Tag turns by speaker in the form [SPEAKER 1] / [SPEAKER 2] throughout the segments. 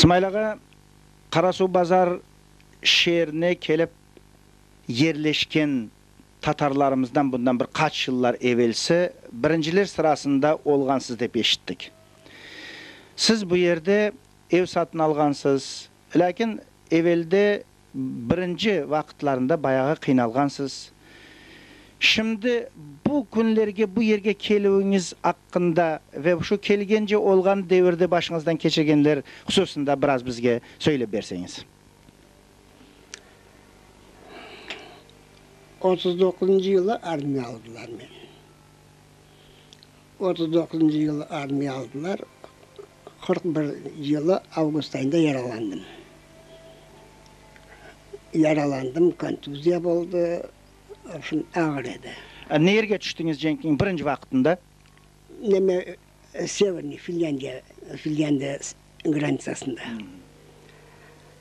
[SPEAKER 1] Smail ağa, Qarasuvbazar şeerine kelip yerleşken tatarlarımızdan bundan bir qaç yıllar evelsi birinciler sırasında olğansız dep eşittik. Siz bu yerde ev satın alğansız, lâkin evelde Birinci vaqıtlarında bayağı qıynalğansız. Şimdi bu künlerge, bu yerge kelüviñiz aqqında ve şu kelgence olğan devirde başıñızdan keçirgenler hususında biraz bizge söylep berseñiz.
[SPEAKER 2] 39-ncı yılı armiya aldılar meni. 39-ncı yılı armiya aldılar, 41 yılı avgust ayında yaralandım. Yaralandım, kontuziya boldı, vobşem, ağır edi.
[SPEAKER 1] Ne yerge tüştiñiz cenkniñ birinci vaqıtında?
[SPEAKER 2] Neme, Severniy, Finlândiya, Finlândiya granitsasında.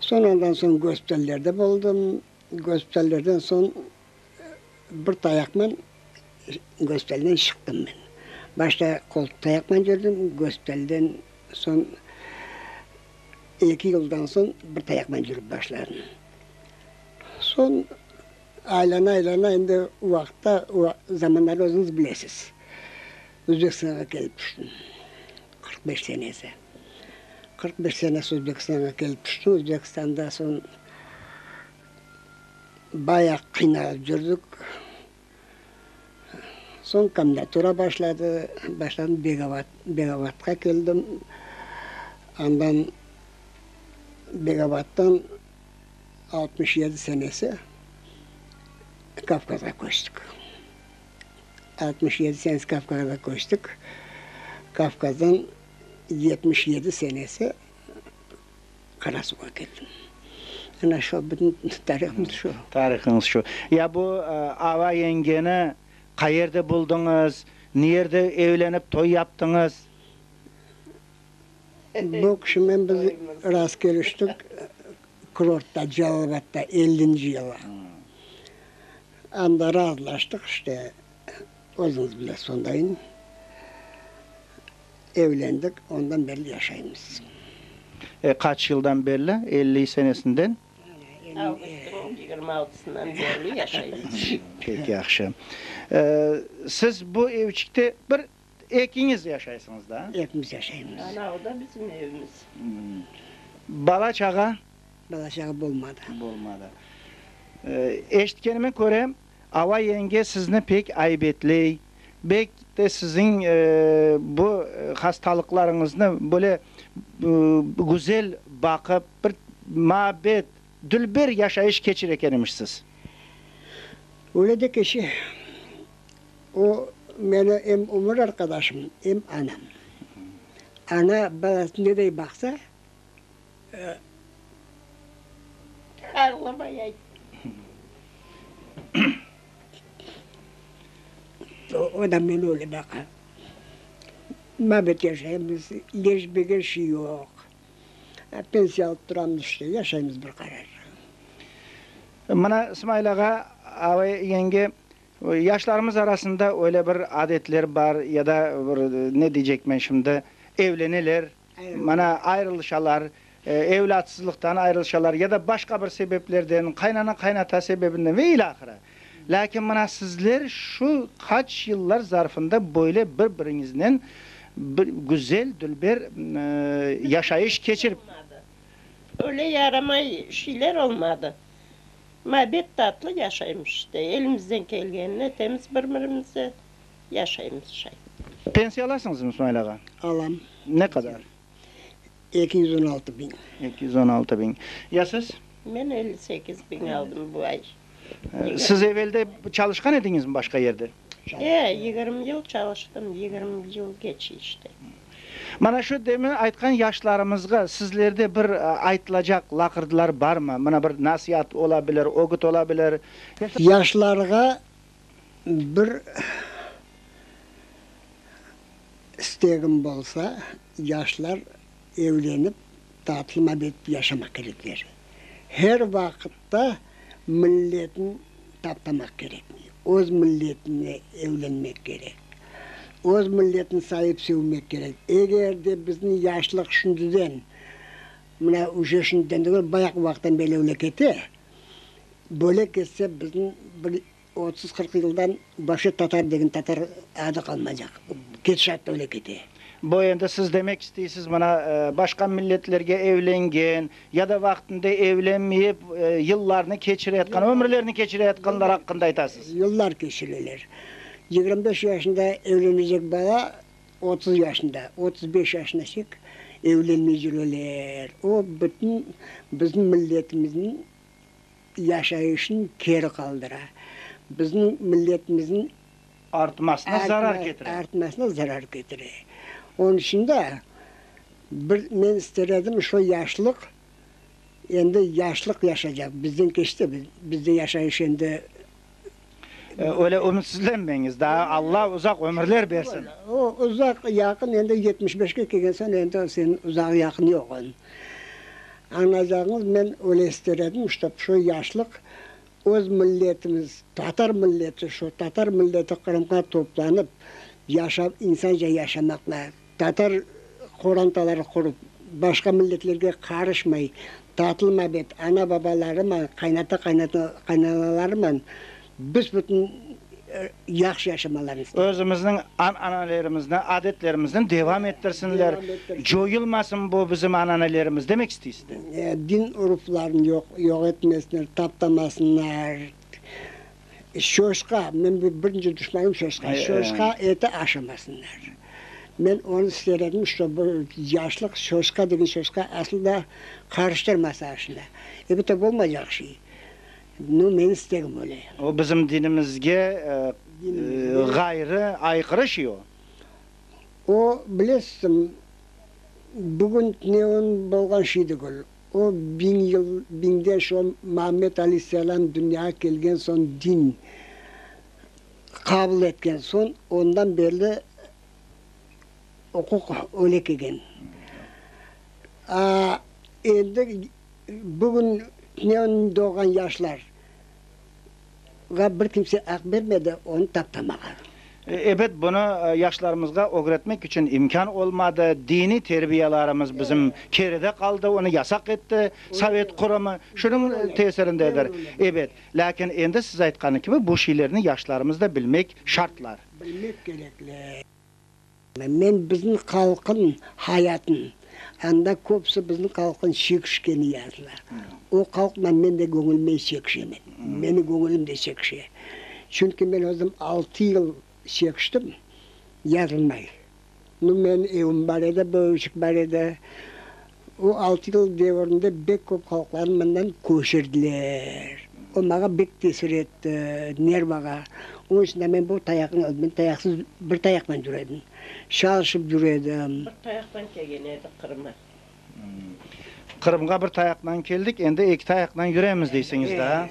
[SPEAKER 2] Soñ ondan soñ gospitallerde boldım, gospitallerden soñ Bir tayaqman gospitalden çıqtım men. Başta qoltuq tayaqman yürdim, gospitalden soñ eki yıldan soñ bir tayaqman yürip başladım. Soñ aylana-aylana endi o vaqıtta, o zamanları özüñiz bilesiz, Özbekistanğa kelip tüştim, 45 senesi. 45 senesi Özbekistanğa kelip tüştim, Özbekistanda soñ Bayağı qıynalıp yürdik. Soñ komendnatura başladı. Başladım, Begovat, Begovatqa keldim. Andan Begovattan 67 senesi Kavkazğa köçtik. 67 senesi Kavkazğa köçtik. Kavkazdan 77 senesi Qarasuvğa keldim. Ana şu, bütün tarihımız şu.
[SPEAKER 1] Tarihıñız şu. Ya bu Ava yengeni qayerde buldıñız, ne yerde evlenip toy yaptıñız?
[SPEAKER 2] Bu kişimen biz rast keliştik kurortta, Celalabadda, ellinci yılı. Anda razılaştıq, işte, özüñiz bilesiz, ondayın. Evlendik, ondan berli yaşaymız.
[SPEAKER 1] E, qaç yıldan berli? 50 senesinden?
[SPEAKER 3] Avgustınıñ yigirmi altısından berli yaşaymız.
[SPEAKER 1] Pek yahşı. E, siz bu evçikte bir ekiñiz yaşaysıñız da?
[SPEAKER 2] Ekimiz yaşaymız.
[SPEAKER 3] Ana, o da bizim evimiz.
[SPEAKER 1] Bala-çağa?
[SPEAKER 2] Bala-çağa bolmadı.
[SPEAKER 1] Bolmadı. E, eşitkenime köre, Ava yenge sizni pek aybetley, bek de siziñ bu hastalıqlarıñıznı böyle güzel baqıp, bir muabbet, dülber yaşayış keçire eken emişsiz.
[SPEAKER 2] Öyle de keçe. O, meni em ömür arqadaşım, em anam. Ana balasını neday baqsa,
[SPEAKER 3] Ağlamay ayt.
[SPEAKER 2] O da meni öyle baqa. Mabet yaşaymız, ileriş-begeriş şey yoq. Pensiya alıp turamız işte, yaşaymız bir qarar.
[SPEAKER 1] Mına, İsmail ağa, avay yenge, yaşlarımız arasında öyle bir adetler bar ya da bir, ne deycekmen şimdi, evleneler, Mana, ayrılışalar, evlâtsızlıqtan ayrılışalar ya da başqa bir sebeplerden, qaynana-qaynata sebebinden ve ilâhre. Lâkin mına sizler şu qaç yıllar zarfında böyle bir-biriñiznen bir güzel, dülber yaşayış keçirip.
[SPEAKER 3] Olmadı. Öyle yaramay şeyler olmadı. Mabet tatlı yaşaymız işte. Elimizden kelgenini etemiz bir-birimize. Yaşaymız şay.
[SPEAKER 1] Pensiya alasıñızmı, İsmail ağa?
[SPEAKER 2] Alam.
[SPEAKER 1] Ne qadar?
[SPEAKER 2] 216 biñ.
[SPEAKER 1] 216 biñ. Ya siz?
[SPEAKER 3] Men 58 biñ aldım bu ay.
[SPEAKER 1] Siz evelde çalışqan ediñizmi başqa yerde?
[SPEAKER 3] E, 20 yıl çalıştım, 20 yıl keçi işte.
[SPEAKER 1] Mana şu demin aytqan yaşlarımızğa sizlerde bir aytılacaq laqırdılar barmı? Mına bir nasiat ola bilir, ögüt ola bilir.
[SPEAKER 2] Yaşlarğa Bir istegim bolsa, yaşlar evlenip, tatlı mabet yaşamaq kerekler. Her vaqıtta milletni taptamaq kerekmey. Öz milletine evlenmek kerek. Öz milletini sayıp sevmek kerek. Eger de bizni yaşlıq şimdiden. Mına uje şimdiden degil, bayağı vaqıttan berli öyle kete. Böyle ketse bizim bir 30-40 yıldan vapşe tatar degen tatar adı qalmaycaq. Ketişat öyle kete.
[SPEAKER 1] Bu endi siz demek isteysiz, mına başqa milletlerge evlengen ya da vaqtında evlenmeyip yıllarnı keçireyatqan, ömürlerini keçireyatqanlar aqqında aytasız.
[SPEAKER 2] Yıllar keçireler. 25 yaşında evlenecek bala 30 yaşında, 35 yaşına çek evlenmey yüreler. O bütün bizim milletimizniñ yaşayışın keri qaldıra. Bizim milletimizniñ
[SPEAKER 1] Artmasına zarar ketire.
[SPEAKER 2] Artmasına zarar ketire. Onıñ içün de bir men ister edim şu yaşlıq endi yaşlıq yaşaycaq. Bizden keçti, bizde yaşayış endi.
[SPEAKER 1] Öyle ümütsizlenmeñiz, daa Alla uzaq ömürler bersin.
[SPEAKER 2] O uzaq yaqın endi 75-ke kelgen soñ endi seniñ uzaq yaqın yoq. Añlaycağıñız men öyle ister edim, ştob şu yaşlıq Öz milletimiz, tatar milleti, şu tatar milleti Qırımğa toplanıp, yaşap, insanca yaşamaqla, tatar qorantaları qurup, başqa milletlerge qarışmay, tatlı mabet ana-babalarıman, qaynata-qaynata, qaynanalarıman büs-bütün yahşı yaşamalarını isteyim.
[SPEAKER 1] Özümizniñ an-analerimizni, adetlerimizni devam ettirsinler, coyulmasın bu bizim an-analerimiz demek isteysiz de.
[SPEAKER 2] Din uruflarını yoq yoq etmesinler, taptamasınlar. Şoşqa, men birinci duşmanım şoşqa, şoşqa eti aşamasınlar. Men onı ister edim, ştobu yaşlıq şoşqa degen şoşqa asıl da qarıştırmasa aşına. Elbette, bolmaycaq şey. Nu, menim istegim öyle.
[SPEAKER 1] O bizim dinimizge ğayrı, ayqırı şey o.
[SPEAKER 2] O, bilesiñ, bugün tünevin bolğan şey degil. O, biñ yıl, biñden şo Muammed aleyhisselâm dünyağa kelgen soñ din qabul etken soñ, ondan berli uquq öyle kelgen. A, endi Bugün tünevin doğğan yaşlarğa bir kimse aq bermedi onı taptamağa.
[SPEAKER 1] Ebet, bunı yaşlarımızğa ögretmek içün imkân olmadı. Diniy terbiyalarımız bizim keride qaldı, onı yasaq etti sovet qurumı. Şunıñ tesirindedir. Ebet, lâkin endi siz aytqanı kibi, bu şeylerni yaşlarımız da bilmek şartlar.
[SPEAKER 2] Bilmek kerekler. Men bizim halqın hayatın, anda köpüsi bizim halqın çekişkeni yazıla. O halqla men de göñülmey çekişemen. Meni göñülim de çekişe. Çünki men özüm altı yıl çekiştim, yazılmay. Nu, menim evim bar edi, böyüçik bar edi. O altı yıl devirinde bek köp halqlarnı mından köçürdiler. O maña bek tesir etti, nervağa. Onıñ içün de men bu tayaqnı aldım. Men tayaqsız bir tayaqnen yüre edim. Çalışıp yüre edim.
[SPEAKER 3] Bir tayaqtan kelgen edik Qırım'a.
[SPEAKER 1] Qırımğa bir tayaqnan keldik, endi eki tayaqnan yüremiz deysiñiz daa.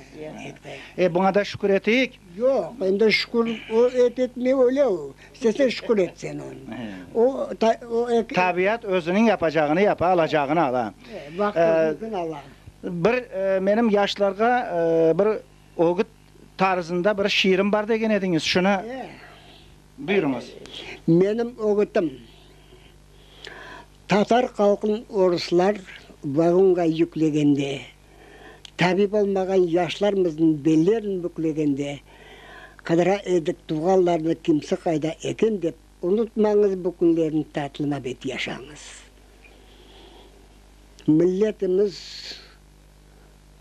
[SPEAKER 1] E, buña da şükür eteyik.
[SPEAKER 2] Yoq, endi şükür o et etmey öyle o. İstesen şükür et sen onı. O, o
[SPEAKER 1] eki. Tabiat özüniñ yapacağını yapa, alacağını ala.
[SPEAKER 2] Vaqıt özüniñkini ala.
[SPEAKER 1] Bir menim yaşlarğa bir ögüt tarzında bir şiirim bar degen ediñiz, şunı buyurıñız.
[SPEAKER 2] Menim ögütim, Tatar halqın oruslar vagonğa yüklegende, tabip olmağan yaşlarımıznıñ bellerin büklegende, qıdıra edik tuvğanlarnı kimse qayda eken dep, unutmañız bu künlerni tatlı mabet yaşañız. Milletimiz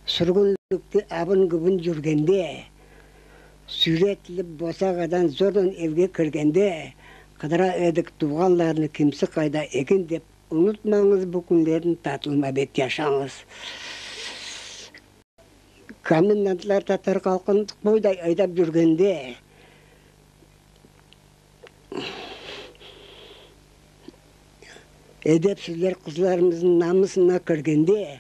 [SPEAKER 2] sürgünlikte abın-gübün yürgende, süyretilip bosağadan zornen evge kirgende, qıdıra edik tuvğanlarnı kimse qayda eken dep, unutmañız bu künlerni tatlı mabet yaşañız. Komendantlar tatar halqın qoyday aydap yürgende, Edepsizler qızlarımıznıñ namısına kirgende,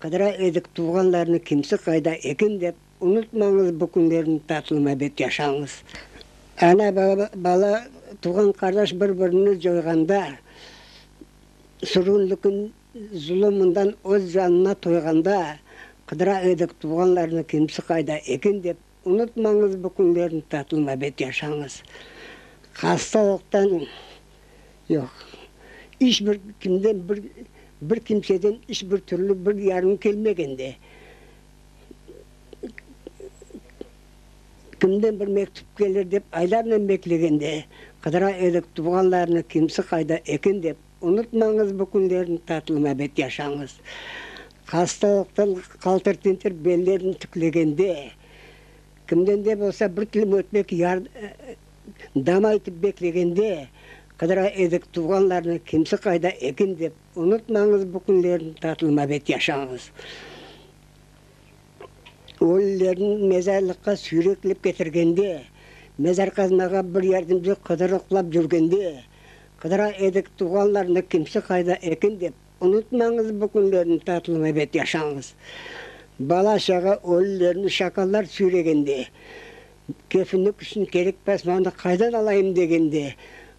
[SPEAKER 2] qıdıra edik tuvğanlarnı kimse qayda eken dep, unutmañız bu künlerni tatlı mabet yaşañız. Ana, bala, tuvğan qardaş bir-birini coyğanda, sürgünlikniñ zulumından öz canına toyğanda, qıdıra edik tuvğanlarnı kimse qayda eken dep, Unutmañız bu künlerni tatlı mabet yaşañız. Hastalıqtan yoq. İç bir kimden bir. Bir kimseden iç bir türlü bir yardım kelmegende, kimden bir mektüp kelir dep aylarnen beklegende, qıdıra edik tuvğanlarnı kimsi qayda eken dep, unutmañız bu künlerni tatlı mabet yaşañız. Hastalıqtan qaltır-tintir bellerini tüklegende, kimden de bolsa bir tilim ötmek dam aytıp beklegende, qıdıra edik tuvğanlarnı kimsi qayda eken dep, unutmañız bu künlerni tatlı mabet yaşañız. Ölülerni mezarlıqqa süyreklep ketirgende, mezar qazmağa bir yardımcı qıdırıqlap cürgende, qıdıra edik tuvğanlarnı kimsi qayda eken dep, unutmañız bu künlerni tatlı mabet yaşañız. Bala-çağa ölülerni şakallar süyregende, kefinlik içün kerek basmanı qaydan alayım degende,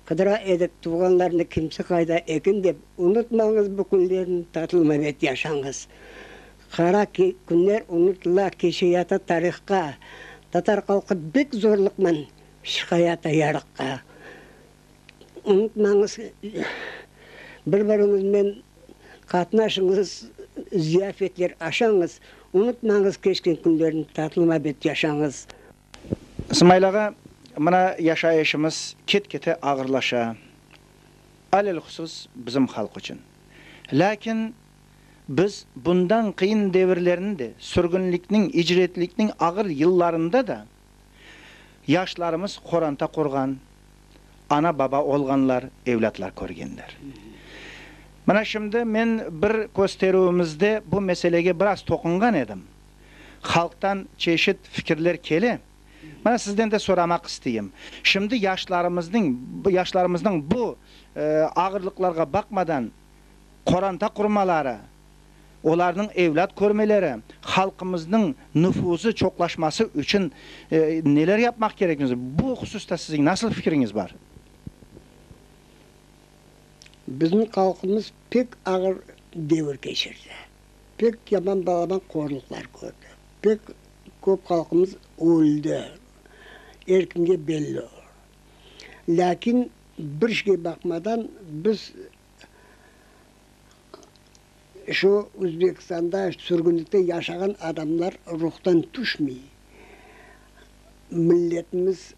[SPEAKER 2] qıdıra edik tuvğanlarnı kimsi qayda eken dep, unutmañız bu künlerni tatlı mabet yaşañız. Qara künler unutıla, keçeyata tarihqa, Tatar halqı bek zorluqman çıqayata yarıqqa. Unutmañız, bir-biriñizmen qatnaşıñız, ziyafetler aşañız, Unutmañız keçken künlerni, tatlı mabet yaşañız.
[SPEAKER 1] Smail ağa, mına yaşayışımız ket-kete ağırlaşa, alelhusus bizim halq içün. Lâkin Biz bundan qıyın devirlerni de, sürgünlikniñ, icretlikniñ ağır yıllarında da yaşlarımız qoranta qurğan, ana-baba olğanlar, evlâtlar körgenler. Mına şimdi men bir kösterüvimizde bu meselege biraz toqunğan edim. Halqtan çeşit fikirler kele. Mına sizden de soramaq isteyim. Şimdi yaşlarımıznıñ, yaşlarımıznıñ bu ağırlıqlarğa baqmadan, qoranta qurmaları, olarnıñ evlât körmeleri, halqımıznıñ nüfuzı çoqlaşması içün neler yapmaq kerekmiz? Bu hususta siziñ nasıl fikriñiz bar?
[SPEAKER 2] Bizim halqımız pek ağır devir keçirdi. Pek yaman balaban qorluqlar kördi. Pek köp halqımız öldi. Er kimge belli o. Lâkin bir şeyge baqmadan biz şu Özbekistanda sürgünlikte yaşağan adamlar ruhtan tüşmey, milletimiz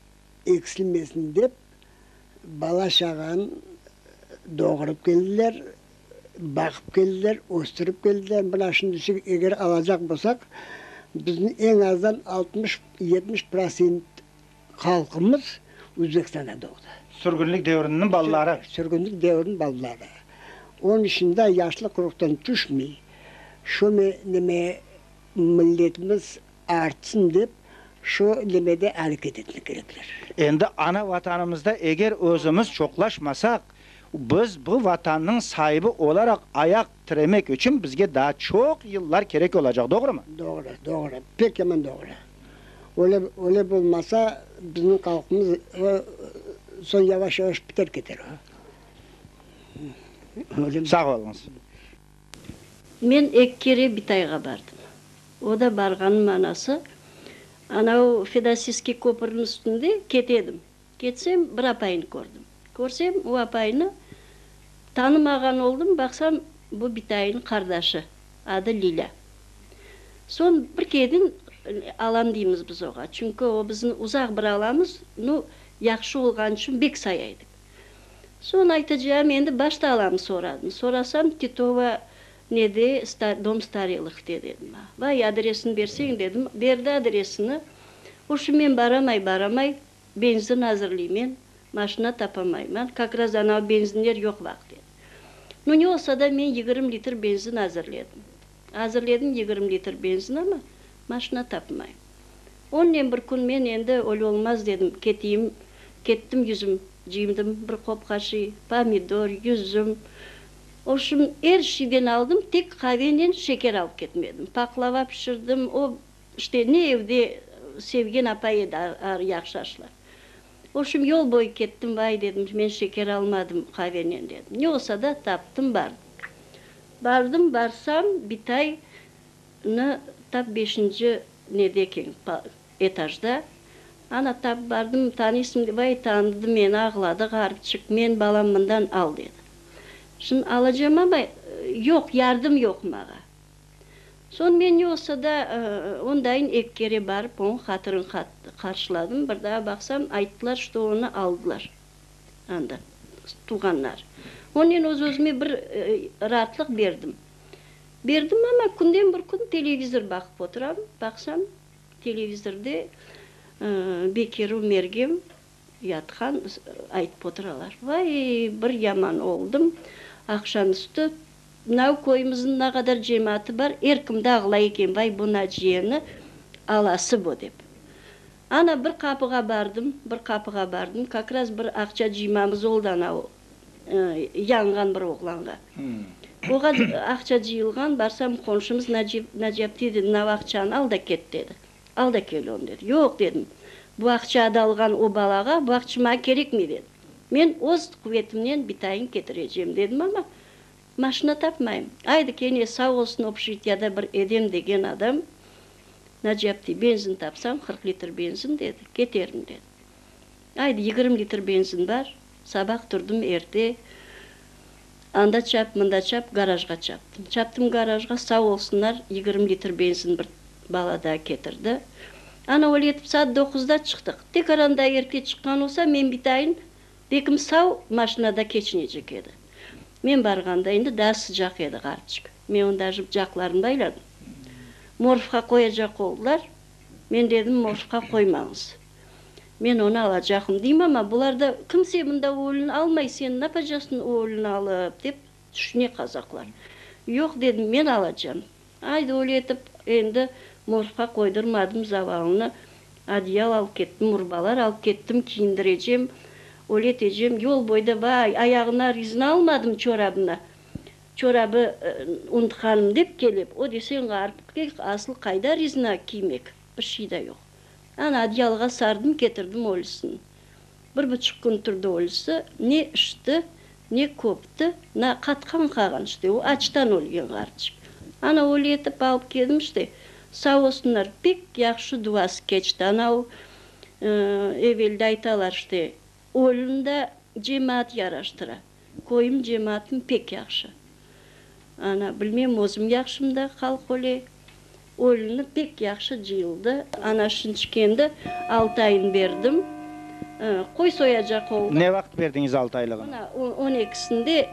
[SPEAKER 2] eksilmesin dep, bala-çağanı doğurıp keldiler, baqıp keldiler, östürip keldiler. Mına şimdi eger alacaq bolsaq, bizim eñ azdan 60, 70 prosent Halqımız Özbekistanda doğdı.
[SPEAKER 1] Sürgünlik devriniñ balaları.
[SPEAKER 2] Sürgünlik devriniñ balaları. Onıñ içün de yaşlıq ruhtan tüşmey, şu neme milletimiz artsın dep, şu nemede areket etmek kerekler.
[SPEAKER 1] Endi ana Vatanımızda eger özümiz çoqlaşmasaq, biz bu Vatannıñ saibi olaraq ayaq tiremek içün bizge daa çoq yıllar kerek olacaq, doğrumı?
[SPEAKER 2] Doğru, doğru, pek yaman doğru. Öyle, öyle bolmasa, bizim halqımız soñ yavaş-yavaş biter keter.
[SPEAKER 1] Öyle. Sağ oluñız.
[SPEAKER 4] Men eki kere bitayğa bardım. O da barğanım manası, anav Fedosiyskiy köpürniñ üstünde kete edim. Ketsem, bir apayını kördim. Körsem, o apaynı tanımağan oldım, baqsam, bu bitayınıñ qardaşı, adı Lilâ. Soñ bir kedin alam deymiz biz oğa, çünki o bizim uzaq bir alamız, nu, yahşı olğanı içün bek saya edik. Soñ aytacağım, endi başta alamnı soradım. Sorasam, Titova nede, dom starelığte dedi maña. Vay, adresini berseñ dedim, berdi adresini. O şu men baramay, baramay, Benzin azırlıymen, maşina tapamayman, kak raz anav benzinler yoq vaqıt edi. Nu, ne olsa da men 20 litr benzin azırledim. Azırledim 20 litr benzin, amma maşina tapmayım. Onnen bir kün men endi öyle olmaz dedim, keteyim, kettim yüzüm cıydım bir qopqa şiy, pomidor, yüzüm, o şum er şiyden aldım, tek qavenen şeker alıp ketmedim. Paqlava pişirdim, o İşte, ne evde sevgen apay edi yahşı aşlar. Oşum yol boyu kettim, vay, dedim, men şeker almadım qavenen, dedim. Ne olsa da taptım, bardım. Bardım, barsam, bitay nı tap beşinci nede eken, etajda. Ana, tap bardım, tanıysıñ, vay, tanıdı meni, ağladı ğaripçik, men balam mından al, dedi. Şimdi alacam ama. Yoq, yardım yoq mağa. Soñ men ne olsa da, ondayın eki kere barıp onıñ hatırın qarşıladım. Bir daa baqsam, ayttılar, çto onı aldılar anda, tuvğanları. Onen öz-özüme bir raatlıq berdim. Berdim amma, künden bir kün televizor baqıp oturam, baqsam, televizorde Bekir Umergem Yatqan, aytıp oturalar. Vay, bir yaman oldım. Aqşam üstü mınau köyümizniñ ne qadar cemaatı bar, er kim de ağlay eken, vay, bu Naciyeni alası bu, dep. Ana, bir qapığa bardım, bir qapığa bardım, kak raz bir aqça cıymamız oldı anau yanğan bir oğlanğa. Oğa aqça cıyılğan, barsam, qonşumız Naciye apte dedi, mınau aqçanı al da ket, dedi. Al da kel onı, dedi. Yoq, dedim, bu aqça adalğan o balağa bu aqça maña kerekmey, dedim. Men öz quvetimnen bitayın ketirecem, dedim, amma maşina tapmayım. Aydı, kene sağ olsun obşjitiyada bir Edem degen adam, Naci apte, benzin tapsam, 40 litr benzin, dedi, keterim, dedi. Aydı, 20 litr benzin bar, sabah turdım erte, anda çap, mında çap, garajğa çaptım. Çaptım garajğa, sağ olsunlar, 20 litr benzin bir bala daa ketirdi. Ana, öyle etip saat doquzda çıqtıq. Tekrar anda erte çıqqan olsa, men bitayın, bekim sav maşinada keçinecek edi. Men barğanda endi daa sıcaq edi qartçıq. Men onı daje bıcaqlarını bayladım. Morfqa qoyacaq oldılar. Men dedim, morfqa qoymañız. Men onı alacaqım, deyim, amma bular da, kimse mında ölüni almay, sen napacasıñ ölüni alıp, dep tüşüne qazaqlar. Yoq, dedim, men alacam. Aydı, öyle etip, endi morgqa qoydurmadım zavalını, adyal alıp kettim, urbalar alıp kettim, kiyindirecem, öyle etecem. Yol boyda, vay, ayağına rizina almadım çorabına, çorabı unutqanım dep kelip, o deseñ ğaripke asıl qayda rizina kiymek, bir şey de yoq. Ana, adyalğa sardım, ketirdim ölüsini. Bir buçuq kün turdı ölüsi, ne içti, ne köpti, na qatqan qağan işte, o açtan ölgen qartçıq. Ana, öyle etip alıp keldim işte, sağ olsunlar, pek yahşı duası keçti. Ana, o, evelde aytalar işte, ölüni da cemaat yaraştıra. Köyüm cemaatım pek yahşı. Ana, bilmem, özüm yahşım da halq öyle. Ölüni pek yahşı cıyıldı. Ana, şinçik endi altı ayın berdim. Qoy soyacaq oldı.
[SPEAKER 1] Ne vaqıt berdiñiz altı aylığını?
[SPEAKER 4] Mına, on ekisinde,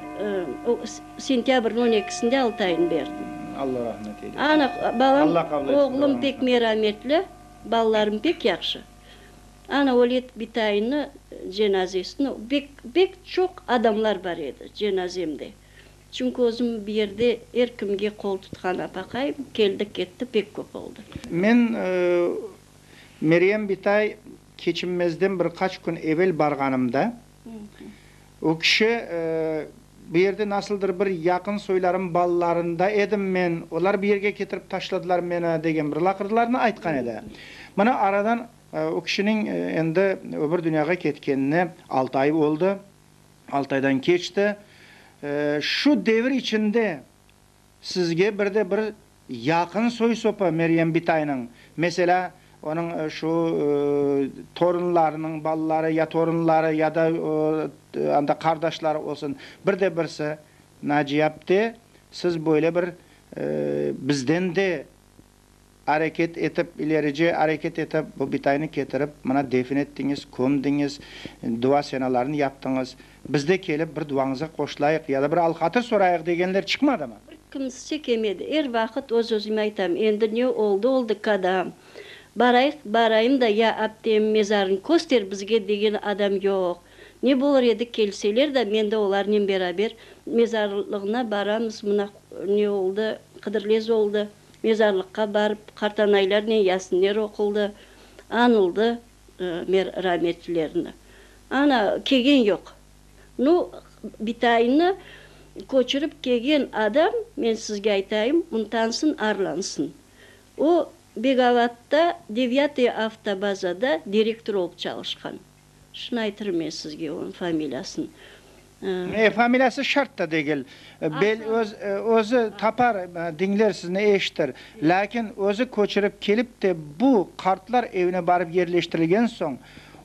[SPEAKER 4] sentâbrniñ on ekisinde altı ayın berdim.
[SPEAKER 1] Alla rahmet eylesin.
[SPEAKER 4] Ana, balam, oğlum pek merametli, balalarım pek yahşı. Ana, öyle etip bitayını, cenazesini, bek, bek çoq adamlar bar edi cenazemde. Çünki özüm bir yerde er kimge qol tutqan apaqayım, keldi-ketti pek köp oldı.
[SPEAKER 1] Men Meryem bitay keçinmezden bir qaç kün evel barğanımda, o kişi bu yerde nasıldır bir yaqın soylarım balalarında edim men, olar bir yerge ketirip taşladılar meni degen bir laqırdılarnı aytqan edi. Mına aradan o kişiniñ endi öbür dünyağa ketkenine altı ay oldı. Altı aydan keçti. Şu devir içinde sizge bir de bir yaqın soy-sopu Meryem bitaynıñ, meselâ, onıñ şu torunlarınıñ balaları ya torunları ya da anda qardaşları olsun, bir de birisi, Naciye apte, siz böyle bir bizden de Areket etip, ilerice areket etip, bu bitaynı ketirip, mına defin ettiñiz, kömdiñiz, dua senalarını yaptıñız. Biz de kelip bir duañızğa qoşulayıq ya da bir al-hatır sorayıq degenler çıqmadımı?
[SPEAKER 4] Bir kimse kelmedi. Er vaqıt öz-özüme aytam, endi ne oldı, oldı, kadâm. Barayıq, barayım da, ya aptem mezarını köster bizge degen adam yoq. Ne bolır edi, kelseler de, men de olarnen beraber mezarlığına baramız, mına ne oldı, Qıdırlez oldı. Mezarlıqqa barıp, qartanaylarnen yasinler oquldı, añıldı rametlilerni. Ana, kelgen yoq. Nu, bitaynı köçürip kelgen adam, men sizge aytayım, untansın, arlansın. O, Begavatta Devyatıy avtobazada direktor olıp çalışqan. Şunı aytırım men sizge onıñ familiyasını.
[SPEAKER 1] E, familiyası şart da degil. Bel, öz, özü tapar, diñler sizni, eşitir. Lâkin özü köçürip kelip de bu qartlar evine barıp yerleştirilgen soñ,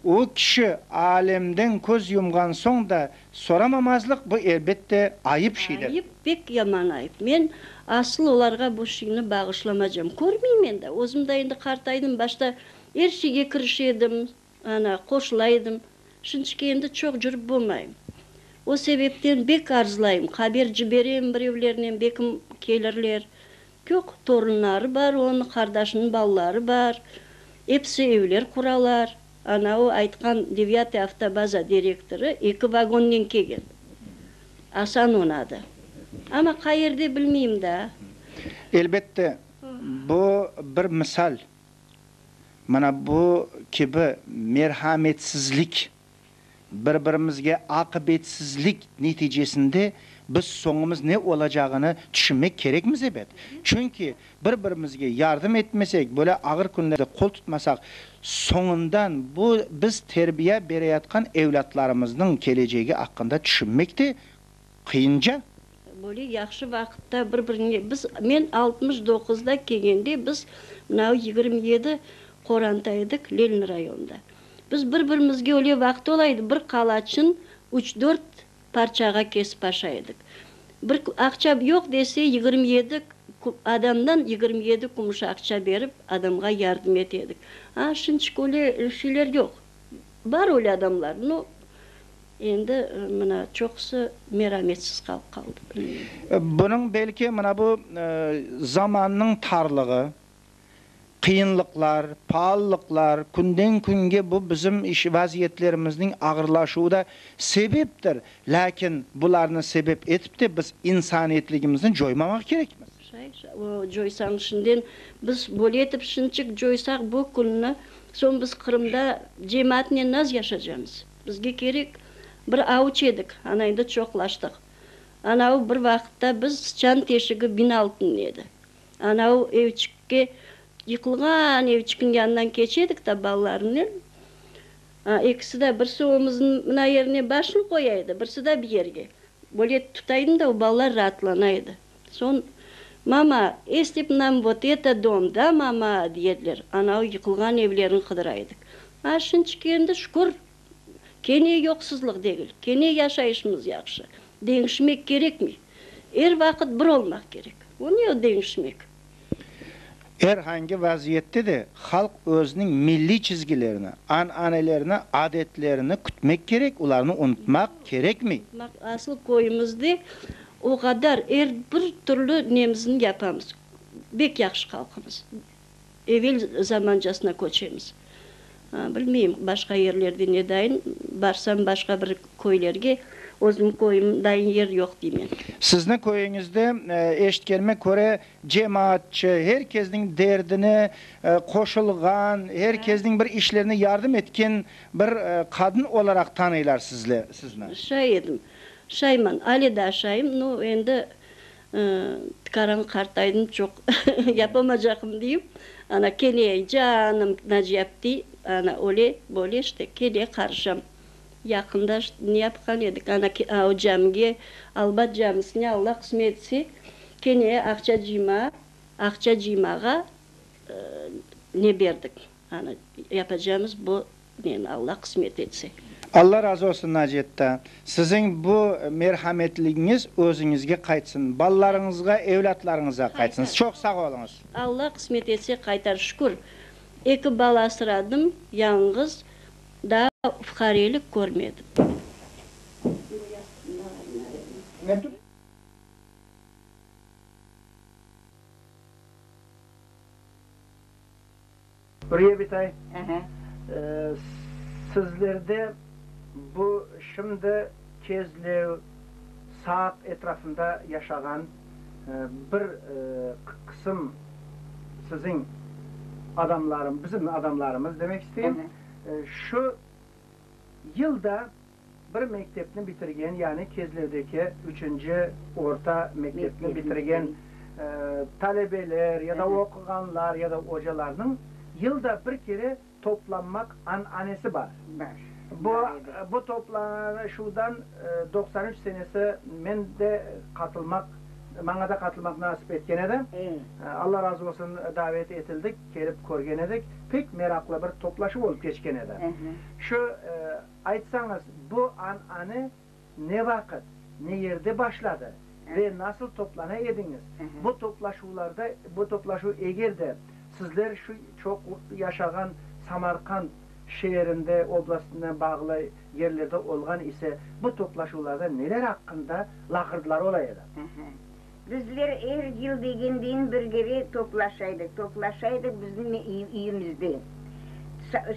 [SPEAKER 1] O kişi alemden köz yumğan soñ da soramamazlıq, bu, elbette, ayıp şeydir.
[SPEAKER 4] Ayıp, pek yaman ayıp. Men asıl olarğa bu şeyni bağışlamacam. Körmeymen da, özüm da endi qartaydım, başta er şeyge kirişe edim, ana, qoşula edim. Şimdiki endi çoq cürip bolmayım. O sebepten bek arzılayım, haber ciberem birevlernen, bekim kelirler. Yoq, torunları bar onıñ, qardaşınıñ balaları bar, episi evler quralar. Ana o aytqan Devyatıy avtobaza direktorı eki vagonnen kelgen. Asan onıñ adı. Amma qayerde bilmeyim daa.
[SPEAKER 1] Elbette, bu bir misal. Mına bu kibi merhametsizlik, bir-birimizge aqibetsizlik neticesinde biz soñumız ne olacağını tüşünmek kerekmiz ebet. Çünki bir-birimizge yardım etmesek, böyle ağır künlerde qol tutmasaq, soñundan bu biz terbiye bereyatqan evlâtlarımıznıñ kelecegi aqqında tüşünmek de qıyınca.
[SPEAKER 4] Böyle yahşı vaqıtta bir-birine biz, men 69-da kelgende biz mınavı 27 qoranta edik Lenin rayonında. Biz bir-birimizge öyle vaqıt ola edi, bir qalaçın üç-dört parçağa kesip aşay edik. Bir aqça yoq dese, 27 adamdan 27 kümüş aqça berip adamğa yardım ete edik. A, şimdiki öyle şeyler yoq. Bar öyle adamlar, no, endi mına çoqusı merametsiz qalıp qaldı, bilmeyim.
[SPEAKER 1] Bunıñ belki mına bu zamannıñ tarlığı, qıyınlıqlar, paalılıqlar, künden künge bu bizim iş vaziyetlerimizniñ ağırlaşuvı da sebeptir. Lâkin bularnı sebep etip de biz insaniyetligimizni coymamaq kerekmiz.
[SPEAKER 4] Şay, şay, o, coysañ şimdiden biz böyle etip şınçık coysaq bu künni, soñ biz Qırımda cemaatnen naz yaşacamız? Bizge kerek bir avuç edik, ana endi çoqlaştıq. Anavı bir vaqıtta biz sıçan teşigi bin altın edi. Anavı evçikke, yıqılğan evçikniñ yanından keçe edik da balalarımnen. Ekisi de birisi omuzınıñ mına yerine başını qoya edi, birisi de bir yerge. Böyle tuta edim da o balalar raatlana edi. Soñ, Mama, esli b nam vot eto dom, da, mama? dey ediler. Anavı yıqılğan evlerni qıdıra edik. A, şinçik endi, şükür, kene yoqsuzlıq degil, kene yaşayışımız yahşı. Deñişmek kerekmey. Er vaqıt bir olmaq kerek. O ne o deñişmek?
[SPEAKER 1] Er angi vaziyette de halq özüniñ milliy çizgilerini, an-anelerini, adetlerini kütmek kerek, olarnı unutmaq kerekmey.
[SPEAKER 4] Asıl köyümizde o qadar er bir türlü nemizni yapamız. Bek yahşı halqımız. Evel zamancasına köçemiz. Bilmeyim, başqa yerlerde ne dayın, barsam başqa bir köylerge, özüm köyüm dayın yer yoq deymen.
[SPEAKER 1] Sizni köyüñizde, eşitkenime köre, cemaatçı, her kesniñ derdine qoşulğan, her kesniñ bir işlerine yardım etken bir qadın olaraq tanıylar sizni.
[SPEAKER 4] Şay edim. Şayman, ale daa şayım, no, endi Tikaran qartaydım, çoq yapamacaqım deyim. Ana, kene, canım, Naciye aptiy, ana, öyle, böyle işte, kene qarışam. Yaqında ne yapqan edik, ana, o camige, Albat camisine, Alla qısmet etse, kene aqça cıyma, aqça cıymağa ne berdik. Ana, yapacamız bu neni, Alla qısmet etse.
[SPEAKER 1] Alla razı olsun, Nacetta. Siziñ bu merhametligiñiz özüñizge qaytsın, balalarıñızğa, evlâtlarıñıza qaytsın. Çoq sağ oluñız.
[SPEAKER 4] Alla qısmet etse qaytar, şükür. Eki bala asradım, yañğız, daa fuqarelik körmedim.
[SPEAKER 1] Ürüye bitay, sizlerde bu şimdi Kezlev, Saq etrafında yaşağan bir qısım siziñ adamlarım, bizim adamlarımız demek isteyim, şu yılda bir mektepni bitirgen, yani Kezlevdeki üçünci orta mektepni bitirgen talebeler ya da oquğanlar ya da ocalarnıñ yılda bir kere toplanmaq an-anesi bar. Bu, bu toplanışuvdan 93 senesi men de qatılmaq. Maña da qatılmaq nasip etken edi. Alla razı olsun, davet etildik, kelip körgen edik. Pek meraqlı bir toplaşuv olıp keçken edi. Şu, aytsañız, bu anane ne vaqıt, ne yerde başladı ve nasıl toplana ediñiz? Bu toplaşuvlarda, bu toplaşuv eger de sizler şu çoq yaşağan Samarqand şeerinde, oblastına bağlı yerlerde olğan ise, bu toplaşuvlarda neler aqqında laqırdılar ola edi?
[SPEAKER 5] Bizler er yıl degendeyin bir kere toplaşaydıq. Toplaşaydıq bizim üyümizde.